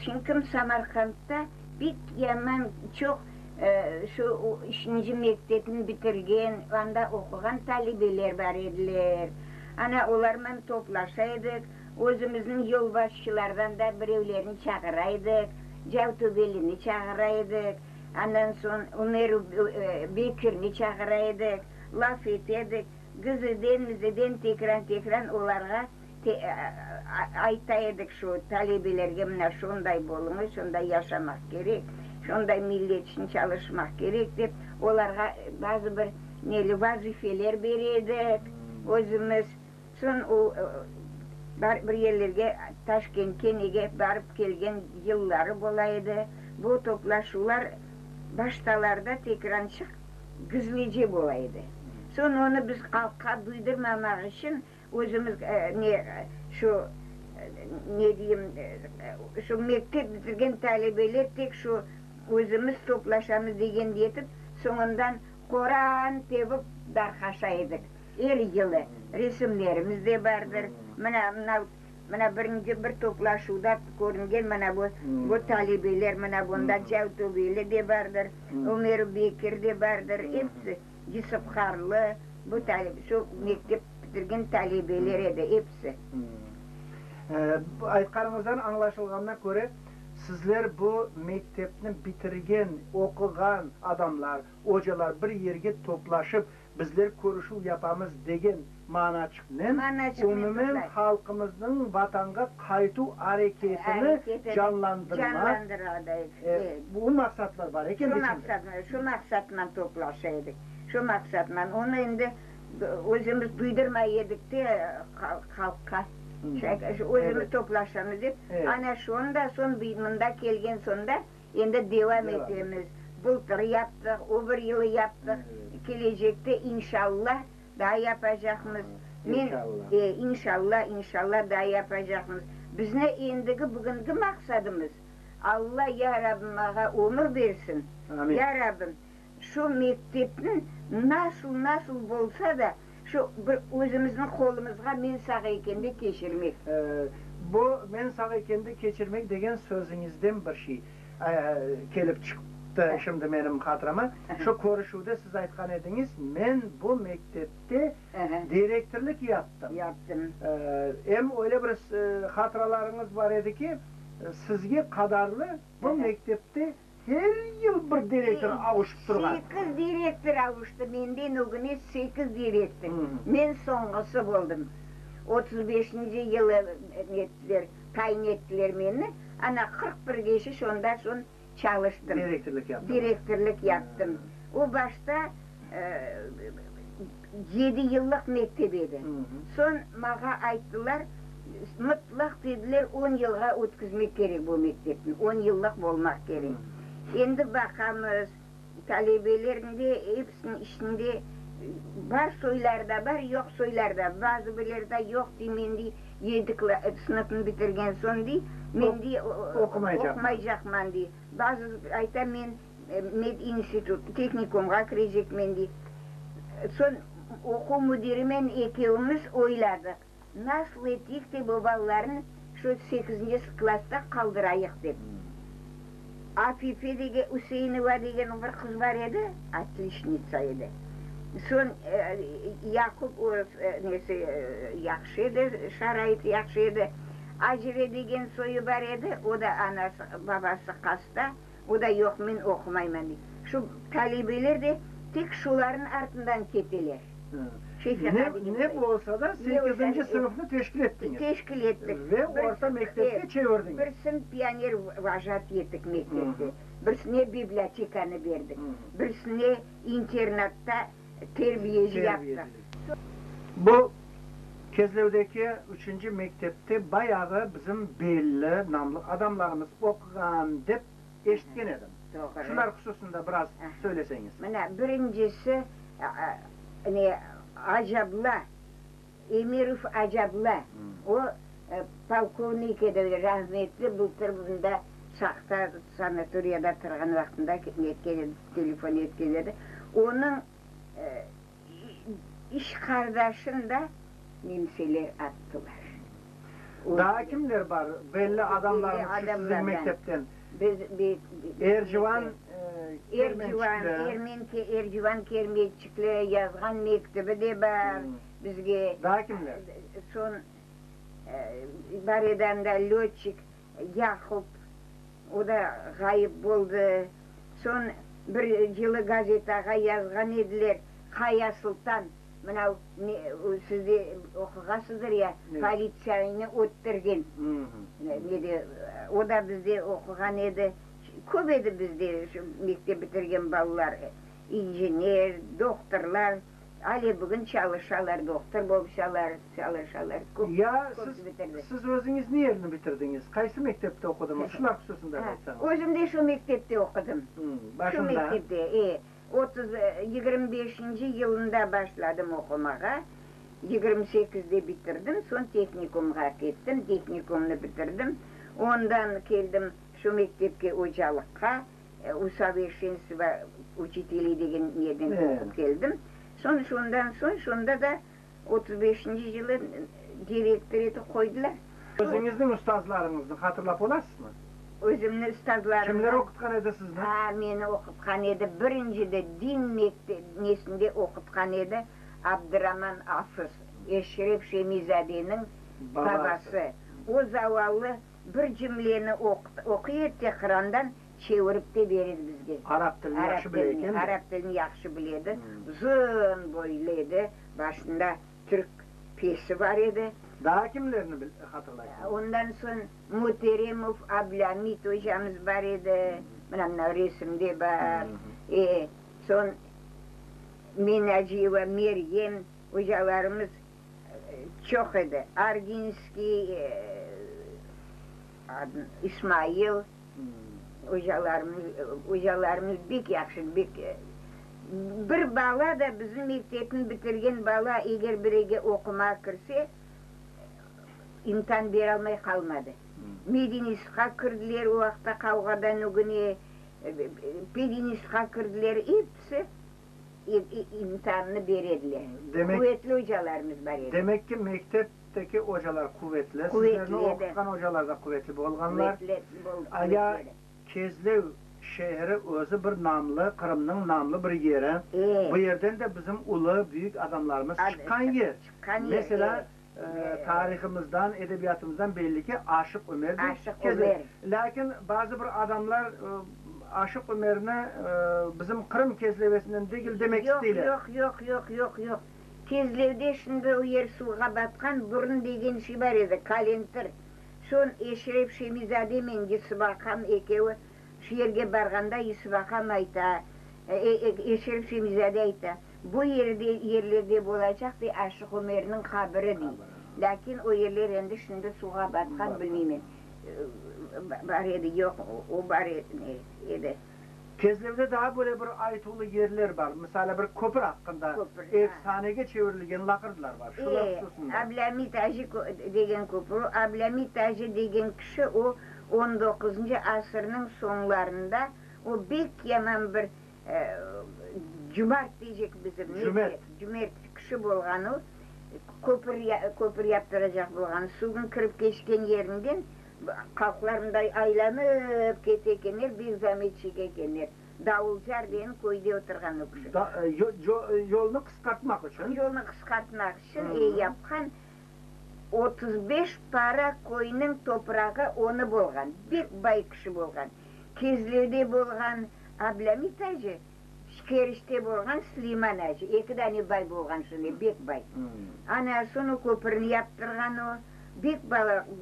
[SPEAKER 5] Çünki Samarqandda pek yaman çoq şu üçünci mektepni bitirgen, anda oquğan talebeler bar ediler. Ana, olarman toplaşaydıq. Özümizniñ yolbaşçılardan da birevlerini çağıraydıq. Cavtöbelini çağıraydıq. Andan soñ Ümer Bekirni çağıraydıq. Laf etedik, gizliden-mizliden tekran-tekran olarğa ayta edik şu talebelerge mına şonday boluñız, şonday yaşamaq kerek, şonday millet içün çalışmaq kerek dep, olarğa bazı bir neli vazifeler bere edik özümiz. Soñ o bir yerlerge, Taşkentke nege barıp kelgen yılları bola edi. Bu toplaşuvlar baştalarda tekrançıq gizlice bola edi. Soñ onı biz halqqa duydırmamaq içün özümiz ne şu ne deyim şu mektep bitirgen talebeler tek şu özümiz toplaşamız degende etip, soñundan qoran tepip darqaşa edik. Er yılı resimlerimiz de bardır. Mına, mına, mına birinci bir toplaşuvda körüngen mına bu, bu talebeler, mına bunda Cavtöbeli de bardır, Ömer Bekir de bardır, episi, Yusuf Qarlı, bu talebe, şu mektep bitirgen talebeler edi, episi.
[SPEAKER 1] Aytqanıñızdan añlaşılğanına köre, sizler bu mektepni bitirgen, oquğan adamlar, ocalar bir yerge toplaşıp, Bizler körüşüv yapamız degen manaçıqnen, umumen halqımıznıñ Vatanğa qaytuv areketini canlandırmaq, bu maqsatlar bar eken içinde.
[SPEAKER 5] Şu maqsatman toplaşa edik. Şu maqsatman. Onı endi özümiz duydurmay edik de halqqa. Özümiz toplaşamız dep. Ana şonda soñ mında kelgen soñda Endi devam etemiz. Bıltır yaptıq, o bir yılı yaptıq, kelecekte inşalla daa yapacaqmız. Men, e, inşalla, inşalla daa yapacaqmız. Bizni endigi bugünki maqsadımız, Alla, ya Rabbim, mağa ömür bersin, ya Rabbim, şu mektepniñ nasıl, nasıl bolsa da, şu bir özümizniñ qolumızğa men sağ ekende keçirmek.
[SPEAKER 1] Bu men sağ ekende keçirmek degen sözüñizden bir şey kelip çıqtı şimdi menim hatırama. Şu körüşüvde siz aytqan ediñiz, men bu mektepte direktorlik yaptım.
[SPEAKER 5] Yaptım.
[SPEAKER 1] Em öyle bir hatıralarıñız bar edi ki, sizge qadarlı bu mektepte Her yıl bir direktor avuşıp turğan.
[SPEAKER 5] Sekiz direktor avuştı, menden ögüne sekiz direktor. Men soñğusı boldım. 35-nci yılı nettiler, tayin ettiler meni. Ana, 41 kişi şonda soñ çalıştım.
[SPEAKER 1] Direktorlik yaptıñız.
[SPEAKER 5] Direktorlik yaptım. O başta yedi yıllıq mektep edi. Soñ mağa ayttılar, mıtlaq dediler, on yılğa ötküzmek kerek bu mektepni, on yıllıq bolmaq kerek. Endi baqamız, talebelerniñ de episiniñ içinde bar soyları da bar, yoq soyları da. Bazı birleri de yoq dey, men dey, yedi sınıfnı bitirgen soñ dey, men dey, oqumaycaqman dey. Bazı ayta, men Medinstitut, tehnikumğa kirecekmen, dey. Soñ oquv müdirimen ekevimiz oyladıq, nasıl eteyik de bu balalarnı şu sekizinci klassta qaldırayıq dep. Afife degen, Üseinova degen bir qız bar edi, otliçnitsa edi. Soñ Yaqub orus nesi yahşı edi, şaraiti yahşı edi. Acire degen soyu bar edi, o da anası, babası hasta. O da yoq, men oqumayman, dey. Şu talebeler de tek şularnıñ artından keteler.
[SPEAKER 1] Ne, ne bolsa da sekizinci sınıfnı teşkil ettiñiz.
[SPEAKER 5] Teşkil ettik.
[SPEAKER 1] Ve orta mektepke çevirdiñiz.
[SPEAKER 5] Birsin pioner vojatıy ettik mektepte, birsine bibliotekanı berdik, birsine internatta terbiyeci yaptıq.
[SPEAKER 1] Bu Kezlevdeki üçünci mektepte bayağı bizim belli, namlı adamlarımız oquğan, dep eşitken edim.
[SPEAKER 5] Doğru.
[SPEAKER 1] Şular hususında biraz söyleseñiz.
[SPEAKER 5] Mına, birincisi, ne, Acabla, Emirov Acabla, o, polkovnik edi, rahmetli, bıltır mında Saqta sanatoriyada turğan vaqtında netken edi, telefon etken edi. Onıñ İş qardaşın da nemseler attılar.
[SPEAKER 1] Daa kimler bar belli adamlarımız şu siziñ mektepten? Ercivan Kermençikli.
[SPEAKER 5] Ercivan Kermençikli yazğan mektibi de bar bizge.
[SPEAKER 1] Daa kimler?
[SPEAKER 5] Soñ bar edi anda lötçik Yaqub, o da ğayıp boldı. Soñ bir yılı gazetağa yazğan ediler, Qaya Sultan, mına siz de oquğasızdır ya, politsiyayını öttirgen, nede, o da bizde oquğan edi. Köp edi bizde şu mektep bitirgen balalar, injener, doktorlar. Ale bugün çalışalar, dohtor bolıp çalışalar, köp,
[SPEAKER 1] Ya
[SPEAKER 5] köp
[SPEAKER 1] siz,
[SPEAKER 5] bitirdi.
[SPEAKER 1] siz özüñiz ne yerni bitirdiñiz? Qaysı mektepte oqudıñız? Şular hususında da aytsañız.
[SPEAKER 5] Özüm de şu mektepte oqudım. Şu
[SPEAKER 1] Başında.
[SPEAKER 5] mektepte, e. 30, 25-inci yılında başladım oqumağa, 28-de bitirdim, soñ tehnikumğa kettim, tehnikumnı bitirdim. Ondan keldim şu mektepke ocalıqqa. Usoverşenstvo uçiteley degen yerden oqup keldim. Soñ şundan soñ şunda da 35-nci yılı direktor etip qoydılar.
[SPEAKER 1] Özüñizniñ ustazlarıñıznı hatırlap olasızmı?
[SPEAKER 5] Özümniñ ustazlarımnı.
[SPEAKER 1] Kimler oqutqan edi sizni?
[SPEAKER 5] A, meni oqutqan edi, birincide din mektep nesinde oqutqan edi Abduraman Afız, Eşref Şemizadeniñ babası. O zavallı Bir cümleni oquy edi de Qurandan çevirip de berir bizge.
[SPEAKER 1] Arap tilini yahşı bile eken de.
[SPEAKER 5] Arap tilini yahşı bile edi. Uzun boylu edi, başında türk pesi bar edi.
[SPEAKER 1] Daa kimlerni hatırlaysıñız?
[SPEAKER 5] Ondan soñ Muteremov Ablâmit ocamız bar edi, mına mına resimde bar. E, soñ Menaciyeva Meryem ocalarımız. Çoq edi. Arginskiy, İsmail ocalarımız, ocalarımız bek yahşı, bek. Bir bala da bizim mektepni bitirgen bala eger birege oqumağa kirse, imtian beralmay qalmadı. Medinistqa kirdiler o vaqıtta qavğadan ögüne, pedinistqa kirdiler, episi. İmtiannı berediler. Quvetli ocalarımız bar edi.
[SPEAKER 1] Demek ki, mektepteki ocalar quvetli, sizlerni oqutqan ocalar da quvetli bolğanlar.
[SPEAKER 5] Quvetli
[SPEAKER 1] Ya Kezlev şehri özü bir namlı, Qırımnıñ namlı bir yeri. Bu yerden de bizim ulu, büyük adamlarımız çıqqan yer.
[SPEAKER 5] Çıqqan yer,
[SPEAKER 1] Meselâ, tarihımızdan, edebiyatımızdan belli ki, Aşıq Ümer de Kezlev. Lâkin bazı bir adamlar Aşıq Ümerni bizim Qırım Kezlevesinden degil demek isteyler.
[SPEAKER 5] Yoq, yoq, yoq, yoq, yoq. Kezlevde şimdi o yer suvğa batqan, burun degen şey bar edi, Kalentir. Soñ Eşref Şemizade men Yusuf aqam ekevi şu yerge barğanda Yusuf aqam ayta, Eşref Şemizade ayta, Bu yerde, yerlerde bolacaq, dey, Aşıq Ümerniñ qabiri, dey. Lâkin o yerler endi şimdi suvğa batqan, bilmeymen. Bar edi, yoq, o bar edi.
[SPEAKER 1] Kezlevde daa böyle bir aytuvlı yerler bar. Misale, bir köpür aqqında efsanege çevirilgen laqırdılar bar. Şular hususında.
[SPEAKER 5] Ablâmit Aji degen köpür. O Ablâmit Aji degen kişi, o, on doquzıncı asırnıñ soñlarında, o bek yaman bir Cumart deycek bizim,
[SPEAKER 1] Cümert.
[SPEAKER 5] Cümert kişi bolğan o, köpür köpür yaptıracaq bolğan. Suvnıñ kirip keçken yerinden halqlar mınday aylanıp kete ekenler, bek zamet çeke ekenler. Davulcar degen köyde oturğan o kişi.
[SPEAKER 1] Yolnı qısqartmaq içün.
[SPEAKER 5] Yolnı qısqartmaq içün e yapqan. 35 para köyniñ toprağı onı bolğan. Bek bay kişi bolğan. Kezlevde bolğan Ablâmit acı, Keriçte bolğan Süleyman acı, eki dane bay bolğan şunday, bek bay. Ana, soñ o köpürni yaptırğan o, bek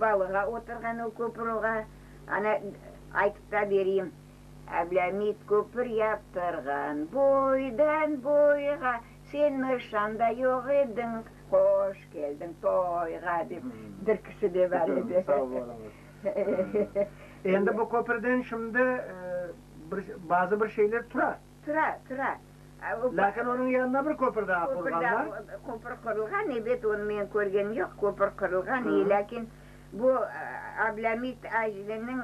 [SPEAKER 5] balığa oturğan o köpür oğa. Ana, aytıp ta bereyim, Ablâmit köpür yaptırğan boydan boyğa, sen nışanda yoq ediñ. Hoş keldiñ toyğa dep türküsi de bar edi.
[SPEAKER 1] Sağ oluñız. Endi bu köpürden şimdi bir bazı bir şeyler tura.
[SPEAKER 5] Tura, tura.
[SPEAKER 1] Lâkin onıñ yanına bir köpür daa qurğanlar.
[SPEAKER 5] Köpür qurulğan, ebet, onı men körgenim yoq, köpür qurulğan, lâkin bu Ablâmit Acliniñ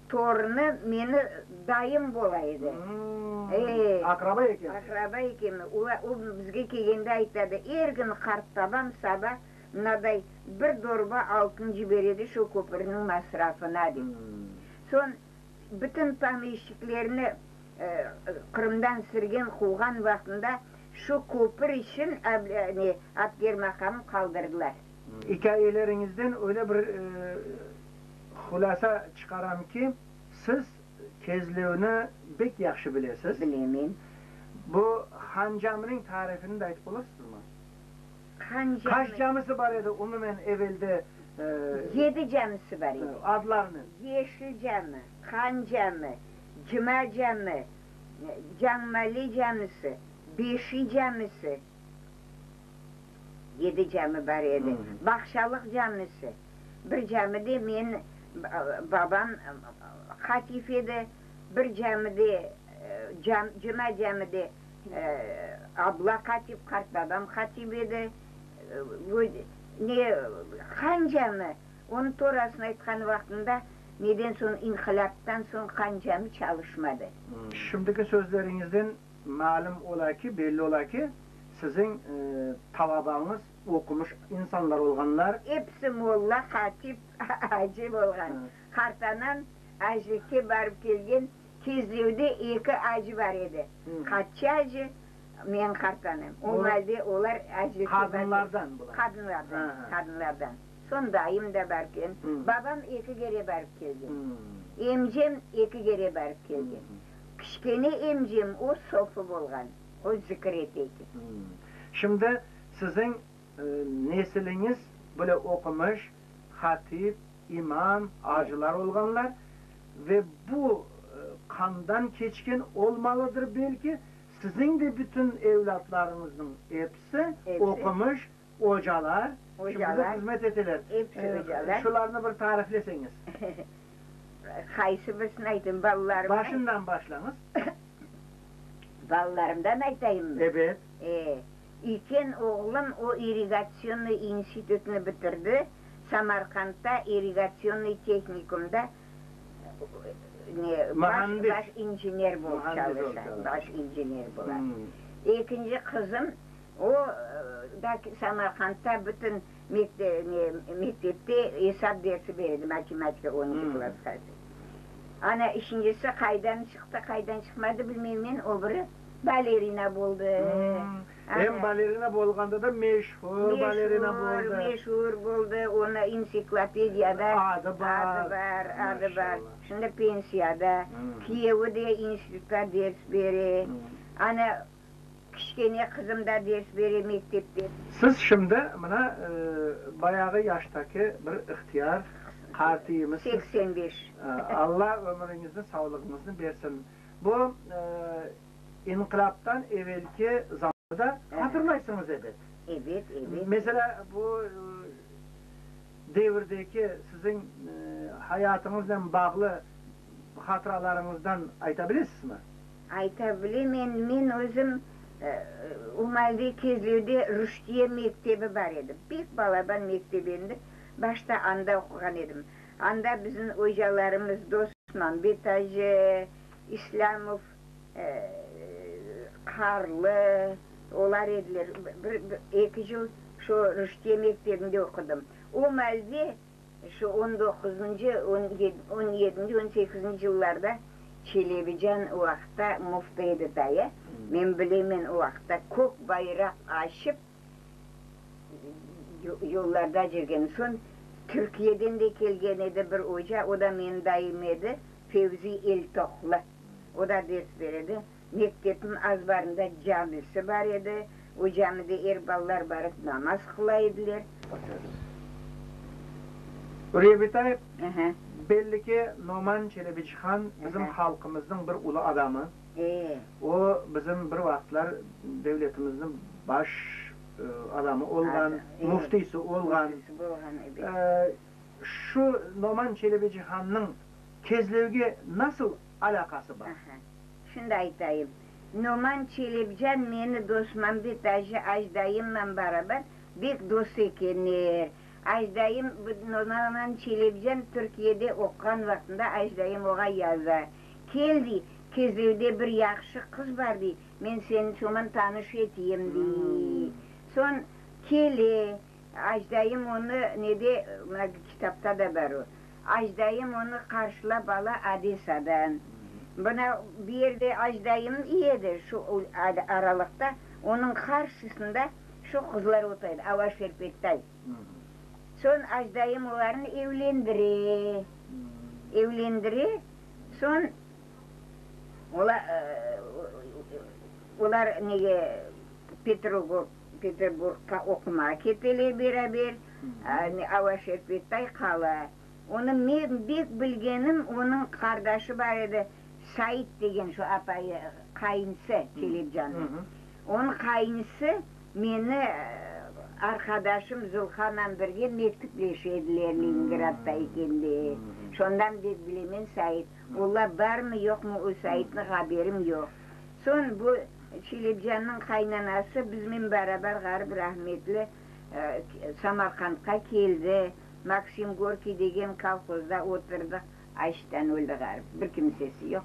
[SPEAKER 5] torunı meni dayım bola edi.
[SPEAKER 1] Aqraba ekensiz.
[SPEAKER 5] Aqraba ekenmiz. O bizge kelgende aytadı, er kün qartbabam saba mınaday bir dorba altın ciberedi şu köpürniñ masrafına, dep. Soñ bütün pomeşçiklerni Qırımdan sürgen, quvğan vaqtında şu köpür içün Abkerım aqamı qaldırdılar.
[SPEAKER 1] İkâyeleriñizden öyle bir hulâsa çıqaram ki, siz Kezlevni bek yahşı bilesiz.
[SPEAKER 5] Bilemen.
[SPEAKER 1] Bu Han Caminiñ tarifini de aytıp olursızmı?
[SPEAKER 5] Han Cami.
[SPEAKER 1] Qaç camisi bar edi umumen evelde?
[SPEAKER 5] Yedi camisi bar edi.
[SPEAKER 1] Adlarınen.
[SPEAKER 5] Yeşil Cami, Han Cami, Cuma Cami, Cañmalle camisi, Beşi camisi. Yedi cami bar edi. Bağçalıq camisi. Bir camide men babam hatip edi, bir camide, cuma camide abla hatip, qartbabam hatip edi. Ne, han cami, onıñ torasını aytqan vaqtında, neden soñ, inqilâptan soñ han cami çalışmadı.
[SPEAKER 1] Şimdiki sözleriñizden Malüm ola ki, belli ola ki, siziñ talabañız oqumış insanlar olğanlar.
[SPEAKER 5] Episi molla, hatip, acı olğan. Qartanam acılıkke barıp kelgen Kezlevde eki acı bar edi. Hatçı acı, menim qartanam. O maalde olar acılıkke barıp.
[SPEAKER 1] Qadınlardan bular.
[SPEAKER 5] Qadınlardan, qadınlardan. Soñ dayım da barıp kelgen. Babam eki kere barıp kelgen. Emcem eki kere barıp kelgen. Kiçkene emcem o sofu bolğan, o zikir ete eken.
[SPEAKER 1] Şimdi siziñ nesiliñiz böyle oqumış, hatip, imam, acılar olğanlar ve bu qandan keçken olmalıdır belki, siziñ de bütün evlâtlarıñıznıñ episi oqumış, ocalar, şimdi de hızmet eteler.
[SPEAKER 5] Episi ocalar.
[SPEAKER 1] Şularnı bir tarifleseñiz.
[SPEAKER 5] Qaysı birisini aytayım, balalarımnı?
[SPEAKER 1] Başından başlañız.
[SPEAKER 5] Balalarımdan aytayımmı?
[SPEAKER 1] Ebet.
[SPEAKER 5] E, üyken oğlum o irrigatsionnıy institutnı bitirdi, Samarqandta irrigatsionnıy tehnikumda ne, baş, baş injener bolıp çalışa, baş injener bola. Ekinci qızım O, da Samarqandta bütün mektepte esap dersi berdi, matematika onuncu klassqa. Ana, üçüncisi qaydan çıqtı, qaydan çıqmadı bilmeyim men, o biri balerina boldı.
[SPEAKER 1] Em balerina bolğanda da meşhur balerina boldı.
[SPEAKER 5] Meşhur boldı, onı ensiklopediyada
[SPEAKER 1] adı bar,
[SPEAKER 5] adı bar, adı bar. Şimdi pensiyada, kiyevi de institutta ders bere. Ana, Kiçkene qızım da ders bere mektepte.
[SPEAKER 1] Siz şimdi mına bayağı yaştaki bir ihtiyar qartiyimizsiz.
[SPEAKER 5] 85.
[SPEAKER 1] Alla ömüriñizni, savlığıñıznı bersin. Bu inqilâptan evelki zamanı da hatırlaysıñız ebet.
[SPEAKER 5] Ebet, ebet.
[SPEAKER 1] Meselâ, bu devirdeki siziñ hayatıñıznen bağlı hatıralarıñızdan ayta bilesizmi?
[SPEAKER 5] Ayta bilemen, men özüm Umalde Kezlevde Ruşdiye mektebi bar edi. Pek balaban mektep endi, başta anda oquğan edim. Anda bizim ocalarımız Dosmambet acı, İslâmov, Qarlı, olar ediler. Bir, eki yıl şu Ruşdiye mektebinde oqudım. O malde Şu on doquzıncı, on yedinci, on sekizinci yıllarda Çelebican o vaqıtta müftü edi dayı. Men bilemen, o vaqıtta kök bayraq açıp yollarda yürgen. Soñ Türkiyeden de kelgen edi bir oca, o da menim dayım edi, Fevzi Eltoqlı. O da ders beredi. Mektepniñ azbarında camisi bar edi, o camide er balalar barıp namaz qıla ediler.
[SPEAKER 1] Üriyye bitay, belli ki, Noman Çelebicihan bizim halqımıznıñ bir ulu adamı. O, bizim bir vaqıtlar devletimizniñ baş. adamı olğan, müftisi olğan.
[SPEAKER 5] Müftisi bolğan, ebet.
[SPEAKER 1] Şu Noman Çelebicihannıñ Kezlevge nasıl alâqası bar?
[SPEAKER 5] Aha, şimdi aytayım. Noman Çelebcan meni Dosmambet acı ajdayımman barabar bek dost ekenler. Ajdayım, bu Noman Çelebcan Türkiyede oquğan vaqtında ajdayım oğa yaza, Kel, dey, Kezlevde bir yahşı qız bar, dey, men seni şoman tanış eteyim, dey. Soñ kele, ajdayım onı nede, mına kitapta da bar o, Ajdayım onı qarşılap ala Odessadan. Mına bu yerde ajdayım edi, şu aralıqta onıñ qarşısında şu qızlar otura edi, Ava Şerpettay. Soñ ajdayım olarnı evlendire, evlendire, soñ olar nege Petrogork, Peterburgqa oqumağa keteler beraber, Ava Şerpettay qala. Onı men bek bilgenim, onıñ qardaşı bar edi, Sait degen şu apayı, qayınsı Çelebcannıñ. Onıñ qayınsı meni arqadaşım Zulhanan birge mektüpleşe ediler Leningradda ekende. Şondan bek bilemen Sait. Ola barmı, yoqmı o Saitniñ haberim yoq. Soñ bu Çelebcannıñ qaynanası bizmen barabar ğarip rahmetli Samarqandqa keldi. Maksim Gorkiy degen kolhozda oturdıq. Açtan öldi ğarip. Bir kimsesi yoq.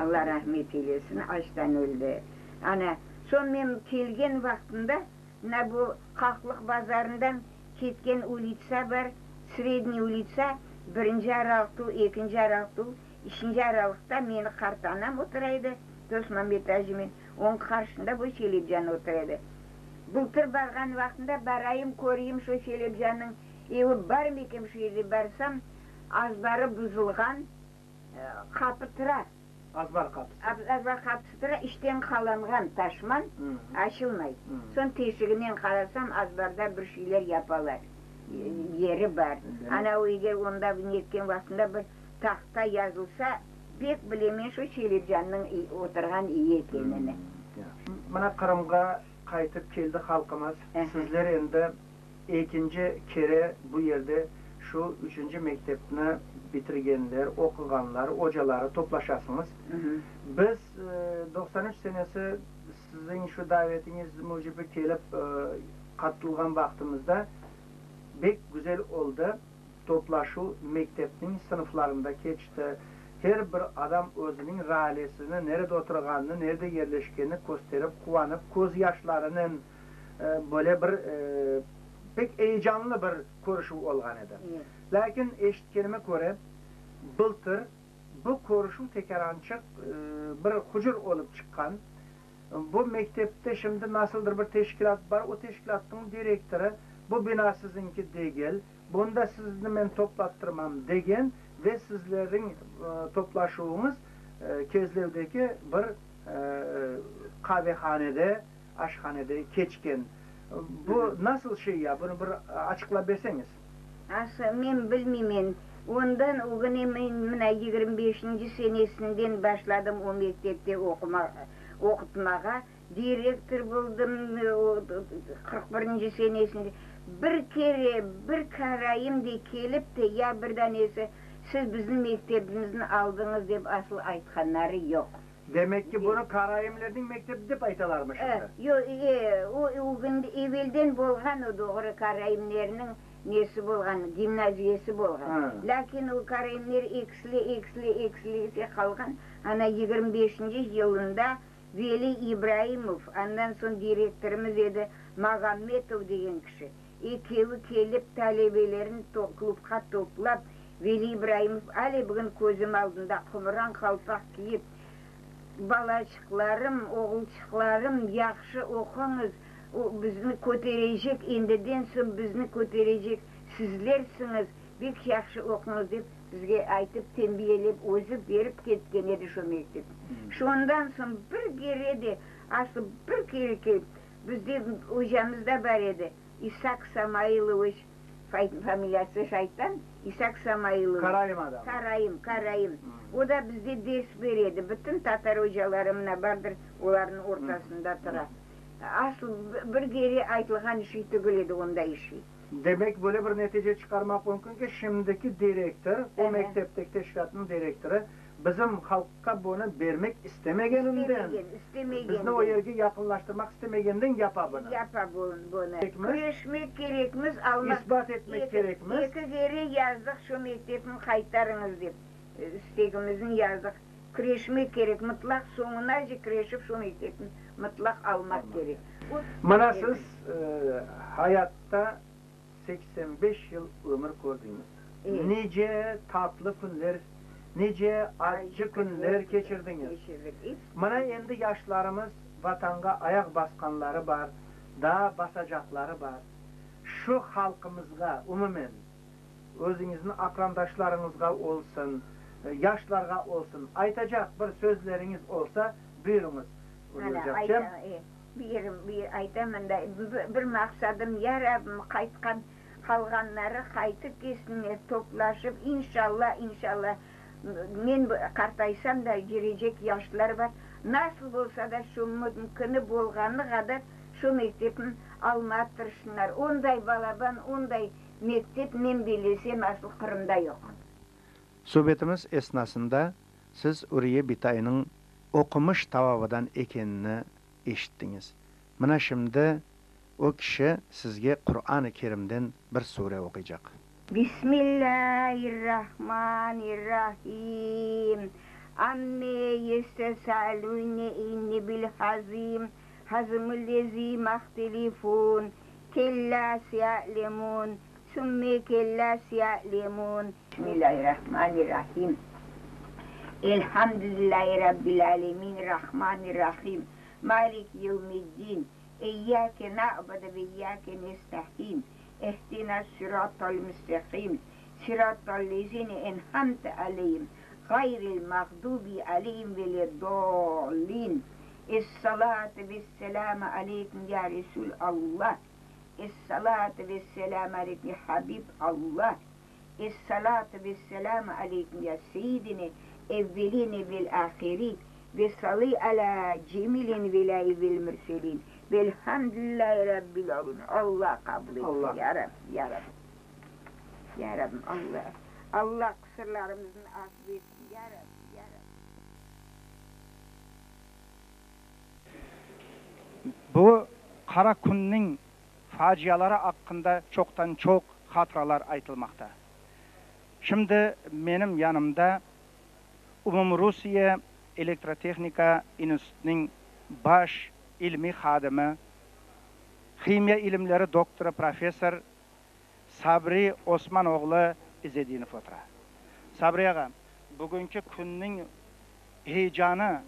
[SPEAKER 5] Alla rahmet eylesin, açtan öldi. Ana, soñ men kelgen vaqtımda, mına bu Qaqlıq bazarından ketken ulitsa bar, Sredniy ulitsa, birinci aralıqta, ekinci aralıqta, üçünci aralıqta meni qartanam otura edi, Dosmambet acımen, onıñ qarşısında bu Çelebcan otura edi. Bıltır barğan vaqtımda barayım, köreyim şu Çelebcannıñ evi barmı eken şu yerde, barsam, Azbarı buzulğan, qapı tura.
[SPEAKER 1] Azbar qapısı.
[SPEAKER 5] Azbar qapısı tura, içten qalanğan taşman, açılmay. Soñ teşiginen qarasam, azbarda bir şeyler yapalar, yeri bar. Ana o eger onda netken vaqtında bir tahta yazılsa, pek bilemen şu Çelebcannıñ oturğan iyi ekenini.
[SPEAKER 1] Mına Qırımğa qaytıp keldi halqımız. Sizler endi Ekinci kere bu yerde şu üçünci mektepni bitirgenler, oquğanlar, ocaları toplaşasıñız. Biz 93 senesi siziñ şu davetiñiz mücibi kelip qatılğan vaqtımızda bek güzel oldı, toplaşuv mektepniñ sınıflarında keçti. Her bir adam özüniñ ralesini, nerede oturğanını, nerede yerleşkenini kösterip, quvanıp, közyaşlarınen, Böyle bir pek eyecanlı bir körüşüv olğan edi. Lâkin eşitkenime köre, bıltır bu körüşüv tekârançıq bir hucur olıp çıqqan. Bu mektepte şimdi nasıldır bir teşkilât bar, o teşkilâtnıñ direktorı, bu bina siziñki degil, bunda sizni men toplattırmam degen ve sizlerniñ toplaşuvıñız Kezlevdeki bir qavehanede aşhanede keçken. Bu nasıl şey ya, bunı bir açıqlap berseñiz.
[SPEAKER 5] Asa, men bilmeymen. Ondan ögüne men mına 25-nci senesinden başladım o mektepte oqutmağa. Direktor boldım 41-nci senesinde. Bir kere bir karaim de kelip te, ya bir danesi, siz bizim mektebimizni aldıñız dep asıl aytqanları yoq.
[SPEAKER 1] Demek ki, bunı karaimlerniñ mektebi dep aytalarmı şimdi?
[SPEAKER 5] Yoq, e, o evelden bolğan o doğru, karaimlerniñ nesi bolğan, gimnaziyesi bolğan. Lâkin o karaimler eksile, eksile, eksile qalğan. Ana 25-nci yılında Veli İbraimov, andan soñ direktorımız edi Magometov degen kişi, ekevi kelip talebelerini klubqa toplap, Veli İbraimov ale bugün közüm aldında qumran qalpaq kiyip, Balaçıqlarım, oğulçıqlarım, yahşı oquñız, bizni köterecek, endiden soñ bizni köterecek sizlersiñiz, bek yahşı oquñız, dep bizge aytıp, tenbiyelep, özü berip ketken edi şo mektepni. Şondan soñ bir kere de, asıl bir kere kelip, bizde ocamız da bar edi, İsak Samailoviç Familiyası Şaytan, İsak Samailoviç.
[SPEAKER 1] Karaim adamı.
[SPEAKER 5] Karaim, karaim. O da bizde ders bere edi. Bütün tatar ocaları mına bardır, olarnıñ ortasında tura. Asıl bir kere aytılğan şey tügül edi onday şey.
[SPEAKER 1] Demek, böyle bir netice çıqarmaq mümkün ki, şimdiki direktor, o mektepteki teşkilâtnıñ direktorı bizim halqqa bunı bermek istemegeninden, bizni o yerge yaqınlaştırmaq istemegeninden yapa bunı.
[SPEAKER 5] Yapa bunı. Küreşmek kerekmiz, almaq.
[SPEAKER 1] İsbat etmek kerekmiz.
[SPEAKER 5] Eki kere yazdıq, şu mektepni qaytarıñız dep, istegimizni yazdıq. Küreşmek kerek, mıtlaq soñunace küreşip şu mektepni mıtlaq almaq kerek.
[SPEAKER 1] Mına siz hayatta 85 yıl ömür kördiñiz. Nice tatlı künler, nice accı künler keçirdiñiz. Mına endi yaşlarımız Vatanğa ayaq basqanları bar, daa basacaqları bar. Şu halqımızğa, umumen, özüñizniñ aqrandaşlarıñızğa olsun, yaşlarğa olsun, aytacaq bir sözleriñiz olsa, buyurıñız,
[SPEAKER 5] Mana, ayta, bir, aytaman da, bir maqsadım, ya Rabbim, qaytqan, qalğanları qaytıp kelsinler, toplaşıp, inşalla, inşalla, men qartaysam da, kelecek yaşlar bar, nasıl bolsa da, şu mümküni bolğanı qadar şu mektepni almağa tırışsınlar. Onday balaban, onday Mektep, men bilesem, asıl Qırımda yoq.
[SPEAKER 1] Subetimiz esnasında siz Uriye bitaynıñ oqumış tavabıdan ekenini eşittiñiz. Mına şimdi o kişi sizge Quran-ı Kerimden bir sure oquycaq.
[SPEAKER 5] Bismillâhirrahmanirrahim. Amme yestesâelûne innibil hazim, hazimüllezî mahtelifûn, Kellâ seya'lemûn, sümme kellâ seya'lemûn. Bismillâhirrahmanirrahim. Elhamdülillâhi Rabbil âlemin, Rahmanirrahim, Maliki yevmiddin, İyyâke na'budu ve iyyâke nesta'in, İhdinas sıratal müsteqim, sıratal lezîne en'amte aleyhim, gayril mağdubi aleyhim veleddâllin. Es-salâtu ves-selâmu aleykum ya Resûl Alla! Es-salâtu ves-selâmu aleykum ya Habib Alla! Es-salâtu ves-selâmu aleykum ya Seyyidine evveline vel-âhirin ve salli alâ cemil enbilâi vel-mürselin velhamdülillâhi Rabbil âlemin. Alla qabul etsin, ya Rabbim, ya Rabbim. Ya Rabbim, Alla, Alla qusırlarımıznı afu etsin, ya Rabbim, ya Rabbim.
[SPEAKER 1] Bu qara künniñ faciaları aqqında çoqtan-çoq hatıralar aytılmaqta. Şimdi menim yanımda Umumrusiye elektrotehnika institutınıñ baş ilmiy hadimi, himiya ilimleri doktorı, professor Sabri Osman oğlu İzedinov otura. Sabri ağa, bugünki künniñ Heyecanı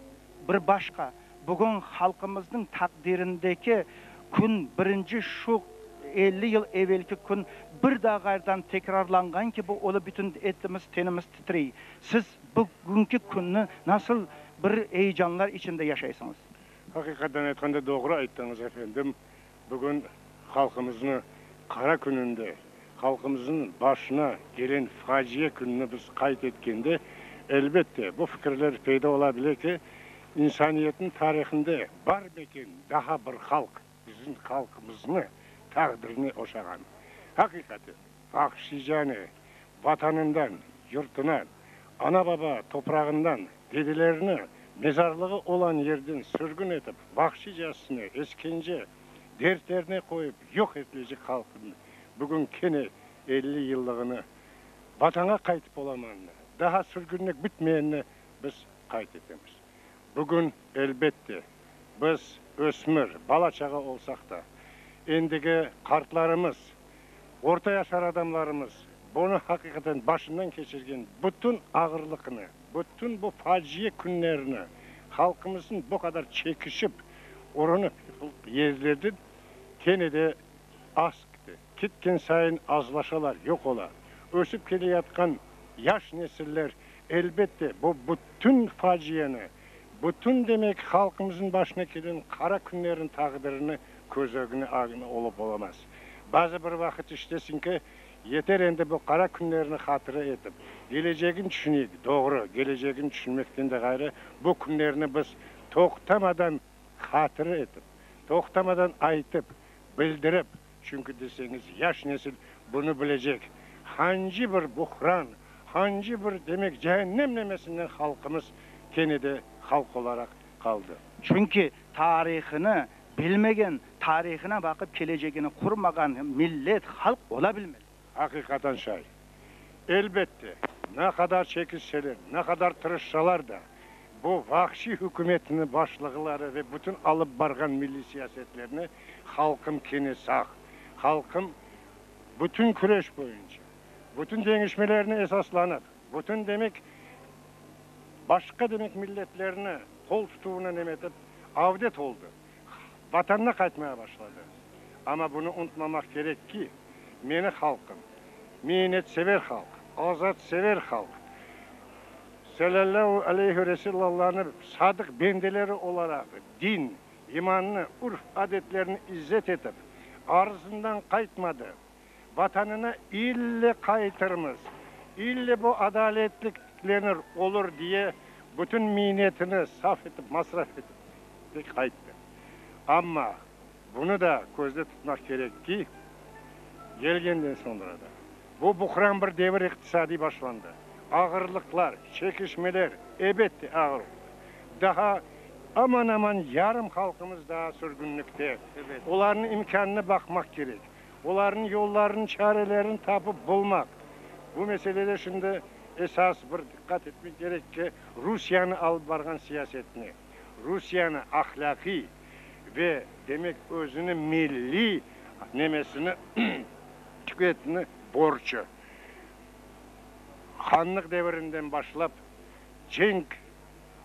[SPEAKER 1] bir başqa. Bugün halqımıznıñ taqdirindeki kün, birinci şu 50 yıl evelki kün bir daa ğayrıdan tekrarlanğan kibi olıp bütün etimiz, tenimiz titrey. Siz bugünki künni nasıl bir heyecanlar içinde yaşaysıñız?
[SPEAKER 6] Aqiqattan aytqanda doğru ayttıñız, efendim. Bugün halqımıznı qara kününde, halqımıznıñ başına gelen facia kününi biz qayd etkende, elbette, bu fikirler peyda ola bile ki, insaniyetniñ tarihinde barmeken daha bir halq bizim halqımıznı taqdirine oşağan? Aqiqaten, vahşiycane Vatanından, yurtunan, ana-baba toprağından, dedelerini mezarlığı olan yerden sürgün etip, vahşiycasına eskence, dertlerine qoyıp yoq etilecek halqnıñ bugün kene 50 yıllığını, Vatanğa qaytıp olamanını, daha sürgünlik bitmeyenini biz qayd etemiz. Bugün, elbette, biz ösmür, bala-çağa olsaq da, endigi qartlarımız, Orta yaşar adamlarımız bunı haqiqaten başından keçirgen bütün ağırlıqnı, bütün bu faciye künlerini, halqımıznıñ bu qadar çekişip, urunıp yerlerden kene de az kite. Ketken sayın azlaşalar, yoq ola. Ösüp keleyatqan yaş nesiller, elbette, bu bütün faciyeni, bütün, demek, halqımıznıñ başına kelgen qara künlerniñ taqdirini Köz ögüne agını olıp olamaz. Bazı bir vaqıt işitesiñ ki, yeter endi bu qara künlerni hatıra etip, kelecegin tüşüneyik. Doğru, kelecegin tüşünmekten de ğayrı, bu künlerni biz toqtamadan hatıra etip, Toqtamadan aytıp, bildirip, çünki deseñiz, yaş nesil bunı bilecek, hangi bir buhran, hangi bir, demek, cehennem nemesinden halqımız kene de halq olaraq qaldı.
[SPEAKER 1] Çünki tarihını bilmegen, tarihına baqıp kelecegini qurmağan millet, halq ola bilmez.
[SPEAKER 6] Aqiqatan şay. Elbette, ne qadar çekişseler, ne qadar tırışsalar da, bu vahşiy hükümetniñ başlıqları ve bütün alıp barğan milliy siyasetlerini halqım kene sağ, halqım bütün küreş boyunca, bütün deñişmelerine esaslanıp, bütün demek başqa demek milletlerni qol tutuvına nemetip avdet oldı, Vatanına qaytmaya başladı. Amma bunı unutmamaq kerek ki, meni halqım, miynetsever halq, azatsever halq, Salâllahu aleyhi Resûlallanıñ sadıq bendeleri olaraq din, imannı, urf-adetlerni izzet etip, arzından qaytmadı. Vatanına ille qaytırmız, ille bu adaletlik tiklenir, olur diye bütün miynetini saf etip, masraf etip pek qayttı. Amma bunı da közde tutmaq kerek ki, kelgenden soñra da bu buhran bir devir iqtisadiy başlandı. Ağırlıqlar, çekişmeler, ebette, ağır oldı. Daha aman-aman yarım halqımız daa sürgünlikte. Olarnıñ imkânını baqmaq kerek. Olarnıñ yollarını, çarelerini tapıp bulmaq. Bu meselede şimdi esas bir diqqat etmek kerek ki, Rusiyeniñ alıp barğan siyasetine, Rusiyeniñ ahlâqiy ve, demek, özüni milliy nemesini tüketni borcu. Hanlıq devirinden başlap, cenk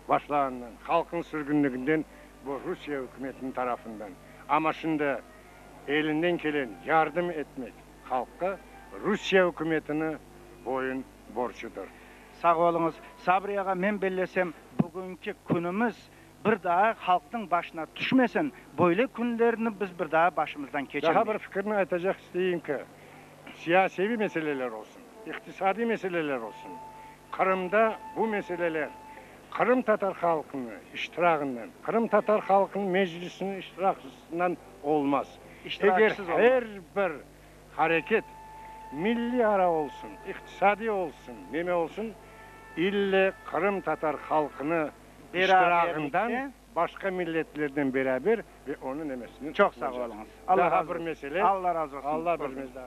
[SPEAKER 6] başlağandan, halqnıñ sürgünliginden bu Rusiye ükümetiniñ tarafından. Amma şimdi elinden kelen yardım etmek halqqa Rusiye ükümetini boyun borcudır.
[SPEAKER 1] Sağ oluñız, Sabri ağa, men bellesem, bugünki künümiz bir daa halqnıñ başına tüşmesin, böyle künlerni biz bir daa başımızdan
[SPEAKER 6] Daha bir fikirni aytacaq isteyim ki, siyaseviy meseleler olsun, iqtisadiy meseleler olsun, Qırımda bu meseleler qırımtatar halqını iştirağından, qırımtatar halqınıñ Meclisiniñ iştiraqısından olmaz. Eger her bir hareket, milliy ara olsun, iqtisadiy olsun, neme olsun, ille qırımtatar halqını iştirağından başqa milletlerden beraber ve onıñ nemesinen
[SPEAKER 1] Çoq sağ oluñız.
[SPEAKER 6] Daha bir mesele.
[SPEAKER 1] Alla razı olsun.
[SPEAKER 6] Alla bir mesele.